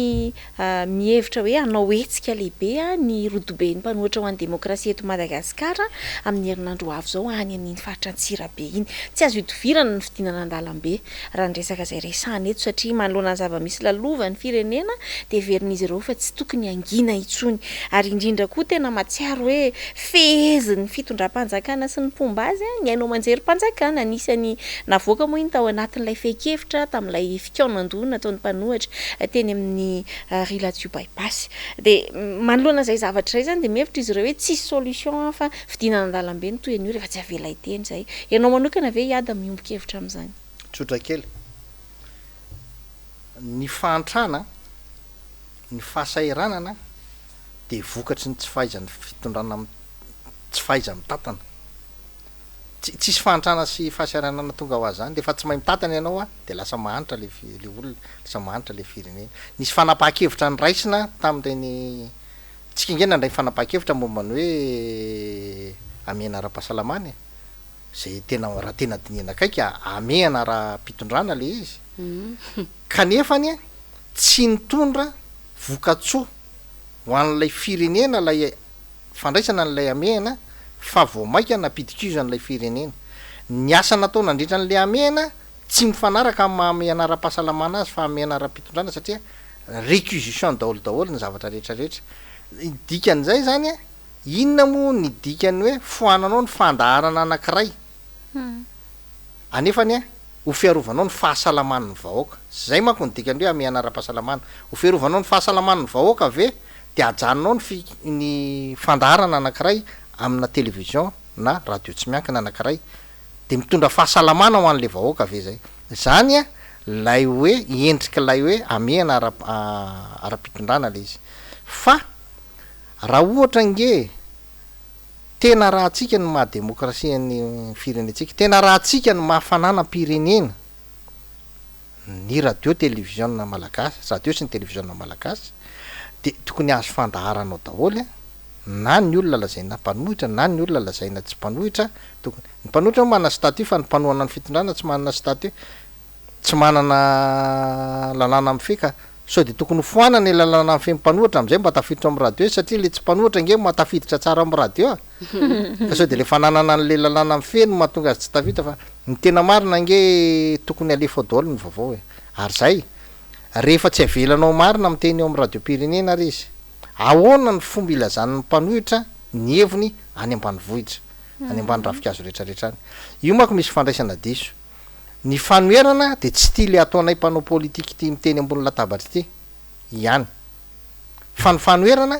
Mihevitra hoe hanao hetsika lehibe ny rodoben'ny mpanohitra ho an'ny demokrasia eto Madagasikara amin'ny herinandro ho avy izao any amin'iny faritra Antsirabe iny. Tsy azo ihodivirana ny fidinana an-dalambe raha ny resaka izay resahana eto satria manoloana ny zava-misy lalovan'ny firenena dia heverin'izy ireo fa tsy tokony hangina intsony ary indrindra koa tena mahatsiaro hoe fehezin'ny fitondram-panjakana sy ny mpomba azy ny haino aman-jerim-panjakana. Anisan'ny navoaka moa iny tao anatin'ilay fehin-kevitra tamin'ilay fikaonandoha nataon'ny mpanohitra teny amin'ny Riladio Bypass. Dia manoloana izay zavatra izay izany dia mihevitra izy ireo hoe tsisy solution fa fidinana an-dalambe no toy an'io rehefa tsy avela hiteny izay. Ianao manokana ve hiady miombon-kevitra amin'izany? Tsotra kely. Ny fahantrana, ny fahasahiranana dia vokatry ny tsy fahaizan'ny fitondrana tsy fahaiza-mitantana. Tsy tsisy fahantrana sy fahasahiranana tonga ho azy zany, rehefa tsy mahay mitantana ianao a de lasa mahantra le le olona, lasa mahantra le firenena. Nisy fanapahan-kevitra noraisina tamin'ireny, tsika ange nandray fanapahan-kevitra momba ny hoe hamehana ara-pahasalamana e, zay tena raha tena dinihana akaiky hamehana ara-pitondrana le izy, kanefa anie tsy nitondra vokatsoa ho an'ilay firenena ilay fandraisana an'ilay hamehana fa vao maika nampidi-kizo an'ilay firenena. Ny asa natao nandritra an'ilay hamehana tsy mifanaraka amin'ny maha hamehana ara-pahasalamana azy fa hamehana ara-pitondrana satria réquisition daholo daholo ny zavatra rehetra rehetra. Ny dikan'izay izany, inona moa ny dikan'ny hoe foananao ny fandaharana anankiray anefa anie ho fiarovanao ny fahasalaman'ny vahoaka. Izay manko ny dikan'ny hoe hamehana ara-pahasalamana. Ho fiarovanao ny fahasalaman'ny vahoaka ve dia ajanonao ny fi ny fandaharana anankiray amina télévision na radio tsy miankina anankiray dia mitondra fahasalamana ho an'ilay vahoaka ve zay? Zany a lay hoe endrik'ilay hoe hamehana ara ara-pitondrana le izy. Fa raha ohatra ange tena arahantsika ny maha demokrasia ny firenentsika, tena arahantsika ny maha fananam-pirenena, ny radio televiziona malagasy, radio sy ny televiziona malagasy dia tokony azo fandaharana ao daholo na ny olona lazaina mpanohitra na ny olona lazaina tsy mpanohitra, tokony, ny mpanohitra moa manana statut fa ny mpanohana ny fitondrana tsy manana statut, tsy manana lalàna mifehy ka sao dia tokony ho foanana ilay lalàna mifehy ny mpanohitra amin'izay mba tafiditra ao amin'ny radio izy satria ilay tsy mpanohitra ange mahatafiditra tsara ao amin'ny radio a! Fa sao dia le fananana an'le lalàna mifehy no mahatonga azy tsy tafita fa ny tena marina ange tokony alefa ao daholo ny vaovao e! Ary zay, rehefa tsy avelanao marina miteny eo amin'ny radiom-pirenena ary izy, ahoana ny fomba ilazan'ny mpanohitra ny heviny any ambanivohitra, any ambany ravinkazo retraretra any? Io manko misy fandraisana diso. Ny fanoherana dia tsy ity le ataonay mpanao politika ity miteny ambony latabatra ity ihany. Fa ny fanoherana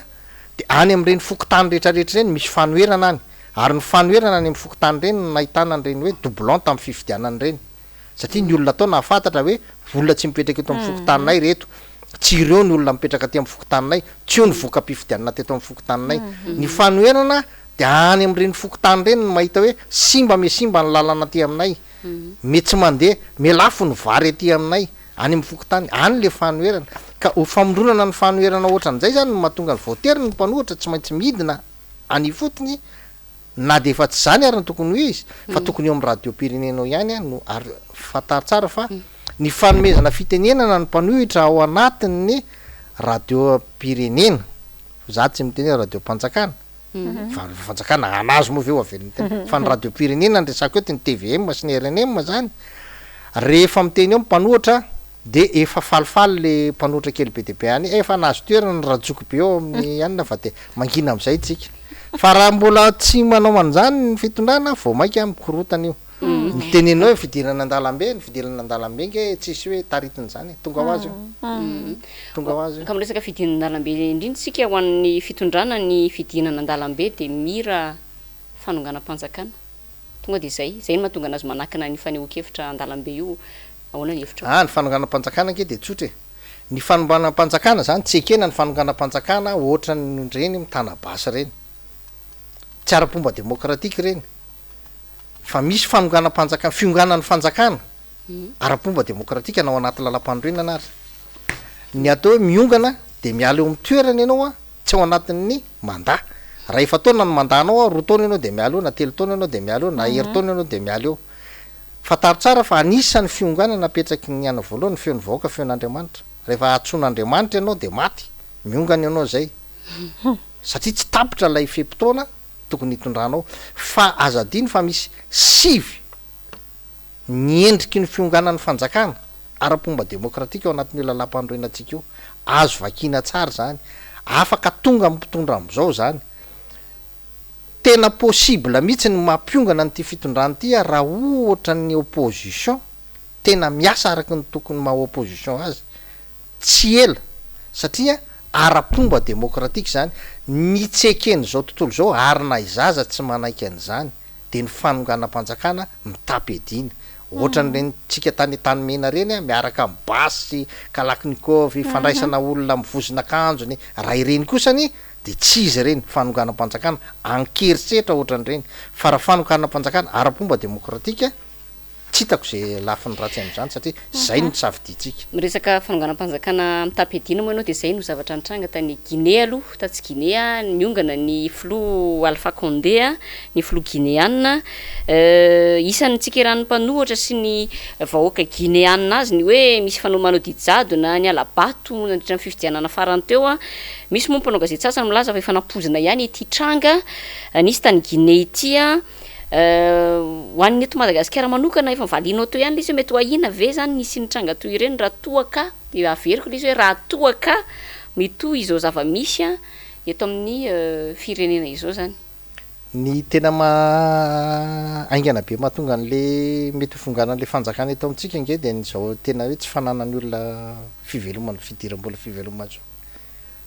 dia any amin'ireny fokontany rehetra rehetra ireny misy fanoherana any, ary ny fanoherana any amin'ny fokontany ireny no nahitana an'ireny hoe doublon tamin'ny fifidianana ireny, satria ny olona tao nahafantatra hoe olona tsy mipetraka eto amin'ny fokontaninay ireto, tsy ireo ny olona mipetraka aty amin'ny fokontaninay, tsy io ny voka-pifidianana teto amin'ny fokontaninay. Ny fanoherana dia any amin'ireny fokontany ireny no mahita hoe simba mihasimba ny lalana aty aminay. Miha tsy mandeha, miha lafo ny vary aty aminay, any amin'ny fokontany, any le fanoherana. Ka ho famondronana ny fanoherana ohatran'izay zany no mahatonga ny voatery ny mpanohitra tsy maintsy midina any ifotony na dia efa tsy izany ary no tokony ho izy fa tokony eo amin'ny radiom-pirenena eo ihany no ary fantaro tsara fa ny fanomezana fitenenana ny mpanohitra ao anatin'ny radiom-pirenena, za tsy miteny hoe radiom-panjakana fa ny fanjakana anazy moa ve ho avelon'ny tena fa ny radiom-pirenena no resako eto, ny tvm sy ny rnm zany rehefa miteny eo ny mpanohitra De efa falifaly le mpanohitra kely be dia be any, efa nahazo toerana ny rajoky be eo amin'ny anona fa de mangina amizay tsika. Fa raha mbola tsy manao an'izany ny fitondrana vao maika mikorotana io. Ny tenenao hoe fidirana an-dalambe, ny fidirana an-dalambe nge tsisy hoe taritin'izany e, tonga ho azy io. Tonga ho azy io. Ka miresaka fidinana an-dalambe indrindra isika, ho an'ny fitondrana ny fidinana an-dalambe dia mira fanonganam-panjakana. Tonga dia izay. Izay no mahatonga anazy manakana ny fanehoan-kevitra an-dalambe io. Ahoana ny hevitrao? Ah, ny fanonganam-panjakana ange dia tsotra e. Ny fanonganam-panjakana izany, tsy ekena ny fanonganam-panjakana ohatran'ireny mitana basy ireny. Tsy ara-pomba demokratika ireny. Fa misy fanonganam-panjakana, fionganan'ny fanjakana ara-pomba demokratika na ao anaty lalampanorenana ary. Ny atao hoe miongana dia miala eo amin'ny toerana ianao an, tsy ao anatin'ny mandat. Raha efa-taona ny mandat-nao an, roa taona ianao dia miala eo, na telo taona ianao dia miala eo, na herintaona ianao dia miala eo. Fantaro tsara fa anisan'ny fiongana napetraky ny ana voalohany ny feon'ny vahoaka feon'Andriamanitra. Rehefa antsoin'Andriamanitra ianao dia maty, miongana ianao izay. Satria tsy tapitra ilay fe-potoana tokony hitondranao. Fa aza adino fa misy sivy ny endriky ny fionganan'ny fanjakana ara-pomba demokratika ao anatin'io lalàmpanorenantsika io. Azo vakiana tsara izany. Afaka tonga amin'ny mpitondra amin'izao izany. Tena possible mihitsy ny mampiongana an'ity fitondrana ity raha ohatra ny opposition tena miasa araka ny tokony maha opposition azy. Tsy ela satria ara-pomba demokratika izany, ny tsy eken'izao tontolo izao ary na izaho aza tsy manaiky an'izany dia ny fanonganam-panjakana mitam-piadiana. Ohatran'ireny tsika tany Antanimena ireny miaraka amin'ny basy sy kalachnikov, fandraisana olona amin'ny vozon'akanjony, raha ireny kosa anie dia tsy izy ireny fanonganam-panjakana an-kerisetra ohatran'ireny fa raha fanonganam-panjakana ara-pomba demokratika tsy hitako izay lafiny ratsy amin'izany satria izay no safidintsika. Miresaka fanonganam-panjakana mitam-piadiana moa ianao dia izay no zavatra nitranga tany Guinée aloha, tatsy Guinée niongana ny filoha Alpha Condé, ny filoha Guinéana. Isan'ny nitsikeran'ny mpanohitra sy ny vahoaka Guinéana azy ny hoe misy fanao manao didy jadona, ny hala-bato nandritra ny fifidianana farany teo. Misy moa ny mpanao gazety sasany milaza fa efa nampoizina ihany ity tranga nisy tany Guinée ity. Ho an'ny eto Madagasikara manokana, efa valianao teo ihany ilay izy hoe mety ho ahiana ve izany ny hisian'ny tranga toy ireny raha toa ka, dia averiko ilay izy hoe raha toa ka mitohy izao zava-misy eto amin'ny firenena izao izany. Ny tena maha haingana be mahatonga an'le mety ho fonganan'le fanjakana eto amintsika ange dia ny izao tena hoe tsy fananan'ny olona fivelomana, fidiram-bola fivelomana izao.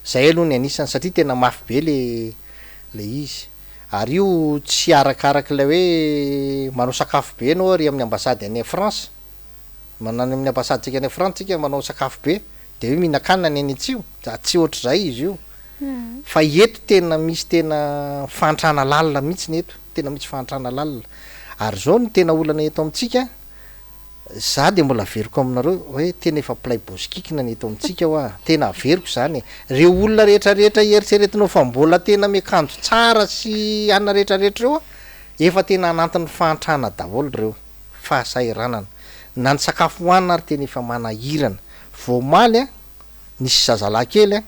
Zay aloha ny anisany satria tena mafy be le le izy. Ary io tsy arakarak'ilay hoe manao sakafo be ianao ary amin'ny ambasady any France, manany amin'ny ambasadintsika any Frantsa tsika manao sakafo be dia hoe mihinan-kanina ny any atsimo, tsy ohatr'izay izy io. Fa eto tena misy tena fahantrana lalina mihitsy ny eto, tena misy fahantrana lalina. Ary izao no tena olana eto amintsika, za dia mbola averiko aminareo hoe tena efa play bosikikina ny eto amintsika hoa, tena averiko izany e. Reo olona rehetra rehetra eritreretinao fa mbola tena miakanjo tsara sy anona rehetra rehetra ireo an, efa tena anantin'ny fahantrana daholo ireo, fahasahiranana. Na ny sakafo hohanina ary tena efa manahirana. Vao omaly an, nisy zazalahy kely an,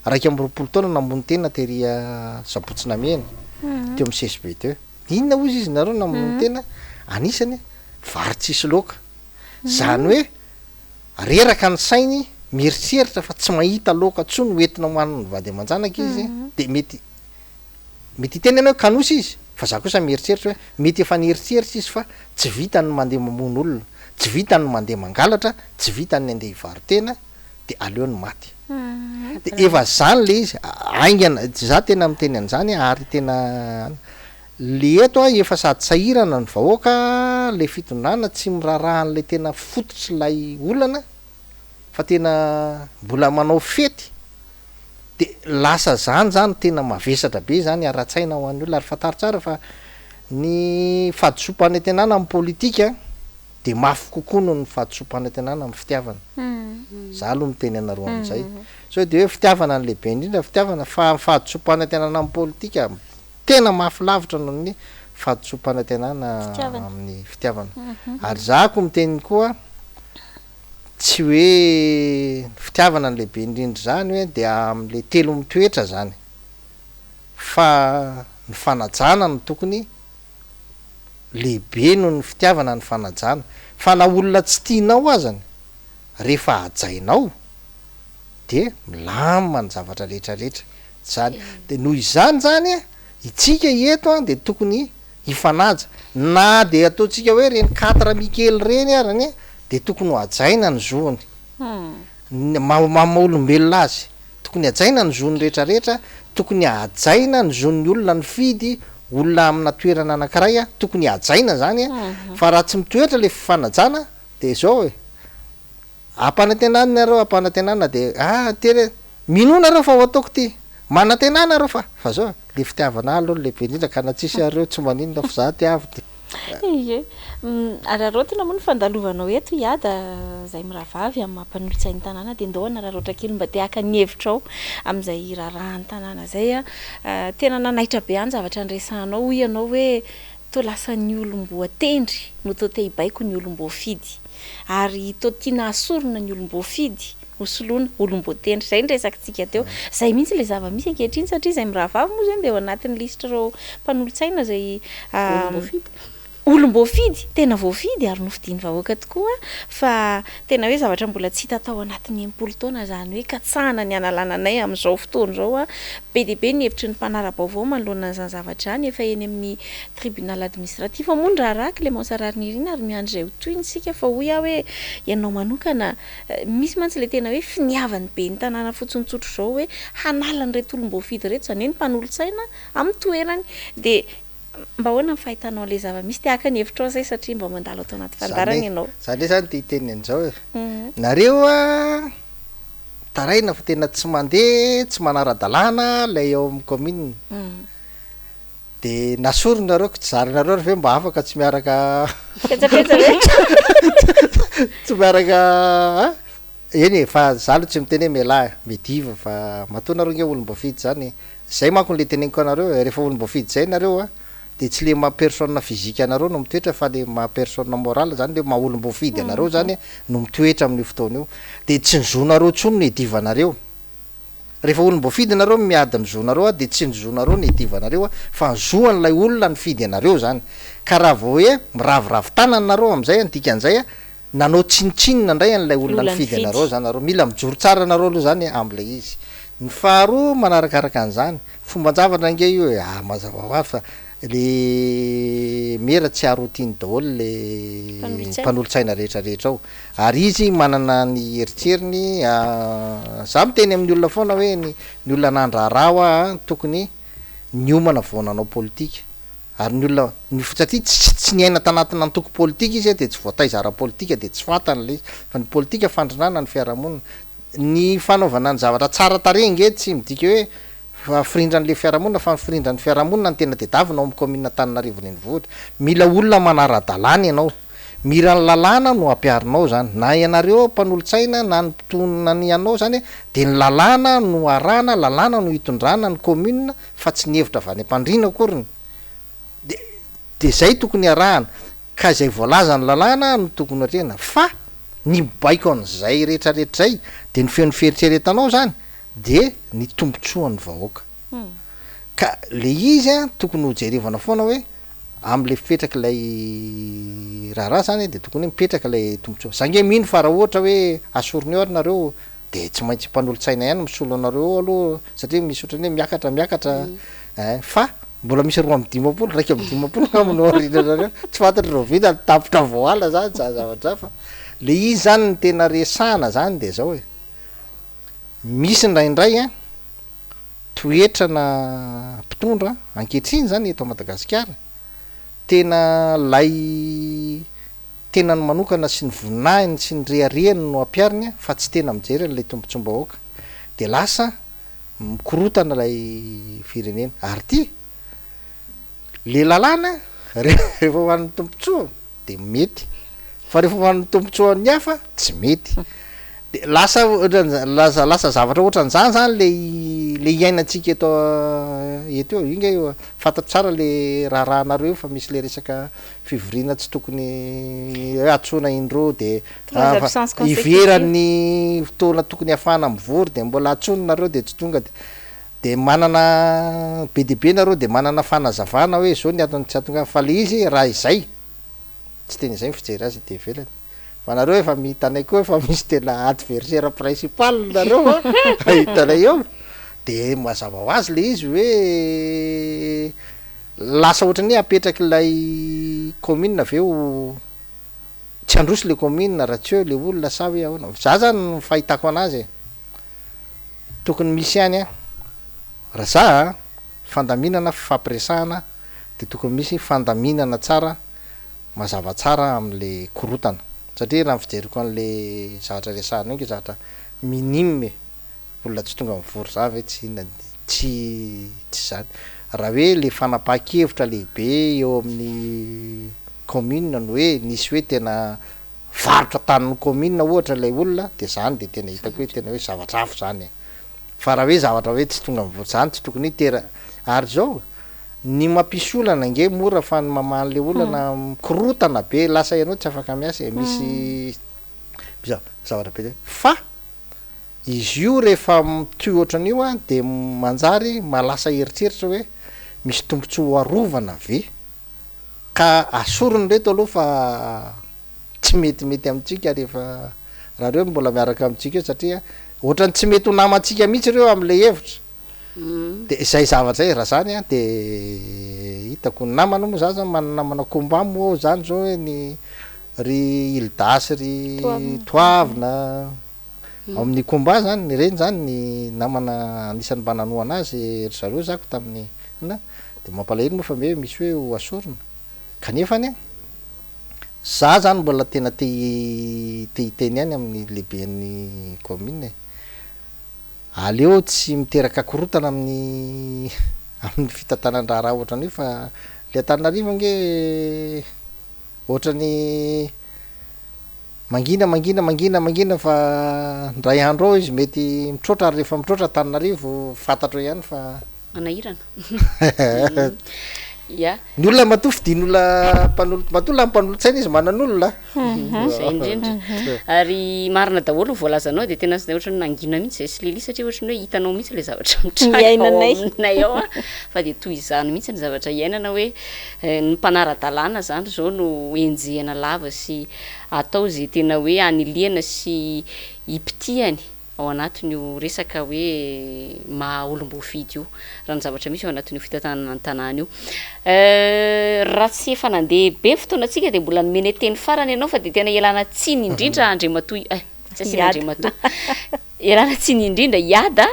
21 taona namono tena tery Sabotsy Namehana, teo amin'ny CSB teo. Inona hozy izy nareo namono tena? Anisany vary tsisy laoka. Zany hoe reraka ny sainy mieritreritra fa tsy mahita laoka intsony ho entina hohanin'ny vady aman-janaka izy de mety mety hiteny ianao hoe kanosa izy fa za kosa mieritreritra hoe mety efa nieritreritra izy fa tsy vitany ny mandeha mamono olona, tsy vitany ny mandeha mangalatra, tsy vitany ny andeha hivaro-tena de aleo ny maty. De efa zany le izy, haingana, za tena miteny an'izany ary tena le eto an efa sady sahirana ny vahoaka, le fitondrana tsy miraharaha an'le tena fototr'ilay olana fa tena mbola manao fety de lasa zany zany tena mavesatra be zany ara-tsaina ho an'ny olona ary fantaro tsara fa ny fahadisoam-panantenana amin'ny politika. dia mafy kokoa noho ny fahadisoam-panantenana amin'ny fitiavana. Za aloha miteny anareo amin'izay. Sao dia hoe fitiavana no lehibe indrindra, fitiavana, fa ny fahadisoam-panantenana amin'ny politika tena mafy lavitra noho ny fahadisoam-panantenana amin'ny fitiavana. Ary za ko miteny koa, tsy hoe ny fitiavana no lehibe indrindra izany hoe dia amin'ilay telo mitoetra izany, fa ny fanajana no tokony lehibe noho ny fitiavana ny fanajana, fa na olona tsy tianao azany rehefa hajainao dia milamina ny zavatra rehetra rehetra zany, de noho izany zany an itsika eto an de tokony hifanaja na de ataontsika hoe reny quatre mikely reny arany an de tokony ho hajaina ny zony, ny maha maha olombelona azy. Tokony hajaina ny zon'ny rehetra rehetra, tokony hajaina ny zon'ny olona nifidy olona amina toerana anakiray, tokony hajaina zany fa raha tsy mitoetra le fifanajana de zao e, ampanantenana nareo ampanantenana de ah tena minoa nareo fa ho ataoko ty, manantenà nareo fa, fa zao e, le fitiavana ahy aloha no lehibe indrindra ka na tsisy ary eo tsy maninona fa za tiavo de. Ie. Araraotina moa ny fandalovanao eto Iada izay mirahavavy amin'ny maha mpanolotsain'ny tanàna dia ndao hanararaotra kely mba te haka ny hevitrao amin'izay raharahan'ny tanàna izay. Tena nanaitra be ahy ny zavatra niresahanao, hoy ianao hoe toa lasa ny olom-boatendry no toa te hibaiko ny olom-boafidy ary toa tiana hasorina ny olom-boafidy ho soloina olom-boatendry. Izay ny resakitsika teo. Izay mihitsy ilay zava-misy ankehitriny satria izay mirahavavy moa izany dia ao anatin'ny lisitr'ireo mpanolotsaina izay Olom-boafidy. Olom-boafidy, tena voafidy ary nofidian'ny vahoaka tokoa fa tena hoe zavatra mbola tsy hita tao anatin'ny 60 taona izany hoe katsahana ny hanalana anay amin'izao fotoana izao. Be dia be ny hevitry ny mpanara-baovao manoloana an'izany zavatra izany. Efa eny amin'ny tribunal administratif moa ny raharaha Clémence Raharinirina ary miandry izay ho tohiny isika fa hoy aho hoe ianao manokana Misy mantsy ilay tena hoe finiavan'ny ben'ny tanàna fotsiny tsotra izao hoe hanala an'ireto olom-boafidy ireto, izany hoe ny mpanolotsaina amin'ny toerany. Dia mba ahoana ny fahitanao an'ilay zava-misy? Te haka ny hevitrao izay satria mba mandalo ato anaty fandaharana ianao. Za ndray zany te hiteny an'izao e, nareo a mitaraina fa tena tsy mandeha, tsy manara-dalàna ilay ao amin'ny commune. De nasoriny nareo ko tsy zarinareo ary ve mba afaka tsy miaraka Petsapetsa ve? tsy miaraka an! Eny e, fa za aloha tsy miteny hoe mialà e, mediva fa matoa nareo nge olom-boafidy zany e, zay manko le teneniko anareo e, rehefa olom-boafidy zay nareo an, de tsy le maha personne physique anareo no mitoetra fa le maha personne morale zany le maha olom-boafidy anareo zany no mitoetra amin'io fotoana io, de tsy ny zonareo tsony no iadivanareo. Rehefa olom-boafidy nareo miady ny zonareo a dia tsy ny zonareo no iadivanareo a fa ny zo an'ilay olona nifidy anareo zany. Ka raha vao hoe miraviravy tanana nareo amin'izay a ny dikan'izay a nanao tsinontsinona indray an'ilay olona nifidy anareo zany nareo. Mila mijoro tsara nareo aloha zany amin'ilay izy. Ny faharoa manarakaraka an'izany, fomban-javatra ange io e, ah mazava ho azy fa Le mera tsy ary ho tiany daholo le mpanolotsaina rehetra rehetra ao ary izy manana ny eritreriny za miteny amin'ny olona foana hoe ny ny olona nandraharaha hoa tokony niomana vao nanao politika ary ny olona ny satria tsy tsy niaina tanatina antoko politika izy de tsy voataiza ara-politika de tsy fantany le izy fa ny politika fandrindrana ny fiarahamonina ny fanaovana ny zavatra tsara tarehy nge tsy midika hoe Fa firindran'ilay fiarahamonina fa ny firindran'ny fiarahamonina no tena tedavina ao amin'ny kaominina Antananarivo renivohitra. Mila olona manara-dalàna ianao. Mila ny lalàna no ampiharinao izany. Na ianareo mpanolotsaina na ny mpitondra ny anao izany dia ny lalàna no arahana, lalàna no itondrana ny commune fa tsy ny hevitra avy any am-pandriana akoriny. Dia dia izay tokony arahana. Ka izay voalazan'ny lalàna no tokony atrehina. Fa ny mibaiko an'izay rehetrarehetra izay dia ny feon'ny fieritreretanao izany dia ny tombotsoan'ny vahoaka. Ka le izy an tokony ho jerevana foana hoe amle fipetrak'ilay raharaha zany de tokony hoe mipetraka ilay tombotsoa. Za nge mino fa raha ohatra hoe asorina eo ary nareo de tsy maintsy mpanolotsaina ihany misolo anareo eo aloha satria misy ohatran'ny hoe miakatra miakatra ein fa mbola misy 52, 51 angamba no aoriananareo, tsy fantatro rahoviana ny tapitra voala zany zany zavatra zany fa le izy zany ny tena resahana zany de zao e. Misy indraindray an, toetrana mpitondra ankehitriny izany eto Madagasikara, tena lay tenany manokana sy ny voninahiny sy ny reharehany no ampihariny fa tsy tena mijery an'ilay tombotsoam-bahoaka. Dia lasa mikorotana ilay firenena. Ary ity, le lalàna rehefa ho an'ny tombotsoa dia mety. Fa rehefa ho an'ny tombontsoan'ny hafa, tsy mety. De lasa ohatran'za- lasa lasa zavatra ohatran'izany zany le le iainantsika eto eto eo. Io nge fantatro tsara le raharahanareo io fa misy le resaka fivoriana tsy tokony hoe antsoina indroa de Trois absences consécutives. iveran'ny fotoana tokony hahafahana mivory de mbola antsoina nareo de tsy tonga de de manana be dia be nareo de manana fanazavana hoe zao ny antony tsy ahatongavana fa le izy raha izay tsy tena izay ny fijery azy ety ivelany fa nareo efa hitanay koa efa misy tena adversaire principal nareo a hitanay eo de mazava ho azy le izy hoe lasa ohatran'ny hoe apetrak'ilay commune ve ho tsy handroso le commune raha tsy eo le olona sa hoe ahoana? Za zany ny fahitako anazy e, tokony misy ihany an, raha za an, fandaminana fifampiresahana de tokony misy fandaminana tsara mazava tsara amle korotana satria raha ny fijeriko anle zavatra resahana io nge zavatra minime e, olona tsy tonga mivory za ve tsy inona tsy tsy zany raha hoe le fanapahan-kevitra lehibe eo amin'ny commune no hoe nisy hoe tena varotra tanin'ny commune ohatra ilay olona de zany de tena hitako hoe tena hoe zavatra hafa zany e fa raha hoe zavatra hoe tsy tonga mivory zany tsy tokony hitera ary zao ny mampisy olana ange mora fa ny mamaha an'le olana mikorotana be lasa ianao tsy afaka miasa e misy zavatra be dia fa Izy io rehefa mitohy ohatran'io an dia manjary mahalasa eritreritra hoe misy tombotsoa ho arovana ve? Ka asoriny ireto aloha fa tsy metimety amintsika rehefa raha ireo mbola miaraka amintsika eo satria ohatran'ny tsy mety ho namantsika mihitsy ireo amin'ilay hevitra. Dia izay zavatra izay raha izany an dia hitako ny namana moa za zany manana namana combat moa aho izany zao hoe ny ry Hilda sy ry Toavina. Ao amin'ny combat zany, ireny zany ny namana anisan'ny mba nanohana azy ry zareo zako tamin'ny inona, de mampalahelo moa fa hoe misy hoe ho asorina, kanefa anie za zany mbola tena te te hiteny ihany amin'ny lehiben'ny commune e, aleo tsy miteraka korontana amin'ny amin'ny fitantanan-draharaha ohatran'io fa le Antananarivo ange ohatran'ny Mangina mangina mangina mangina fa ndray andro ao izy mety mitroatra ary rehefa mitroatra Antananarivo fantatro ihany fa. Manahirana. Ya. Ny olona matoa fidin'olona mpanolo matoa lany mpanolotsaina izy manan'olona. Zay indrindra. Ary marina daholo ny voalazanao dia tena ohatran'ny nangina mihitsy zay sy Lily satria ohatran'ny hoe hitanao mihitsy ilay zavatra mitranga ao aminay ao an, fa dia toy izany mihitsy ny zavatra iainana hoe ny mpanara-dalàna izany izao no enjehina lava sy atao izay tena hoe hanilihana sy hipitihany ao anatin'io resaka hoe maha olom-boafidy io, raha ny zavatra misy ao anatin'io fitantanana ny tanàna io. Raha tsy efa nandeha be ny fotoanantsika dia mbola nomena teny farany ianao fa dia tena ialana tsiny indrindra Andriamatoa, eh, tsy asiana Andriamatoa. Ialana tsiny indrindra Iada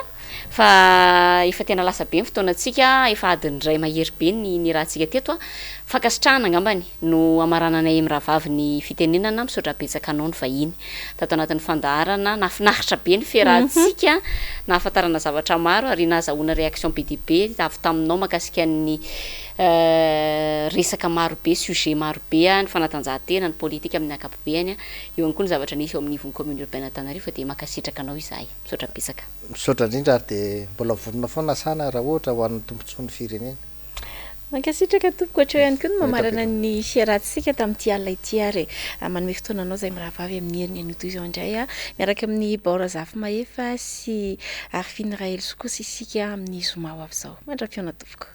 fa efa tena lasa be ny fotoanantsika, efa adiny iray mahery be ny nirahantsika teto a. Fankasitrahana angambany no hamarananay mirahavavy ny fitenenana, misaotra betsaka anao ny vahiny tato anatin'ny fandaharana, nahafinaritra be ny fiarahantsika, nahafantarana zavatra maro ary nahazahoana réaction be dia be avy taminao mahakasika ny resaka maro be, sujet maro be, ny fanatanjahantena, ny politika amin'ny ankapobeany. Eo ihany koa ny zavatra nisy eo amin'ny ivon'ny commune urbaine Antananarivo fa dia mankasitraka anao izahay. Misaotra betsaka. Misaotra indrindra ary dia mbola vonona foana Asana raha ohatra ho an'ny tombotsoan'ny firenena. Mankasitraka tompoko. Hatreo ihany koa no mamarana ny fiarahantsika tamin'ity alina ity ary manome fotoana anao izay mirahavavy amin'ny heriny anio toy izao indray miaraka amin'i Bao Razafimahefa sy Arifine Rahelosoa kosa isika amin'ny zoma ho avy izao. Mandra-pihaona tompoko.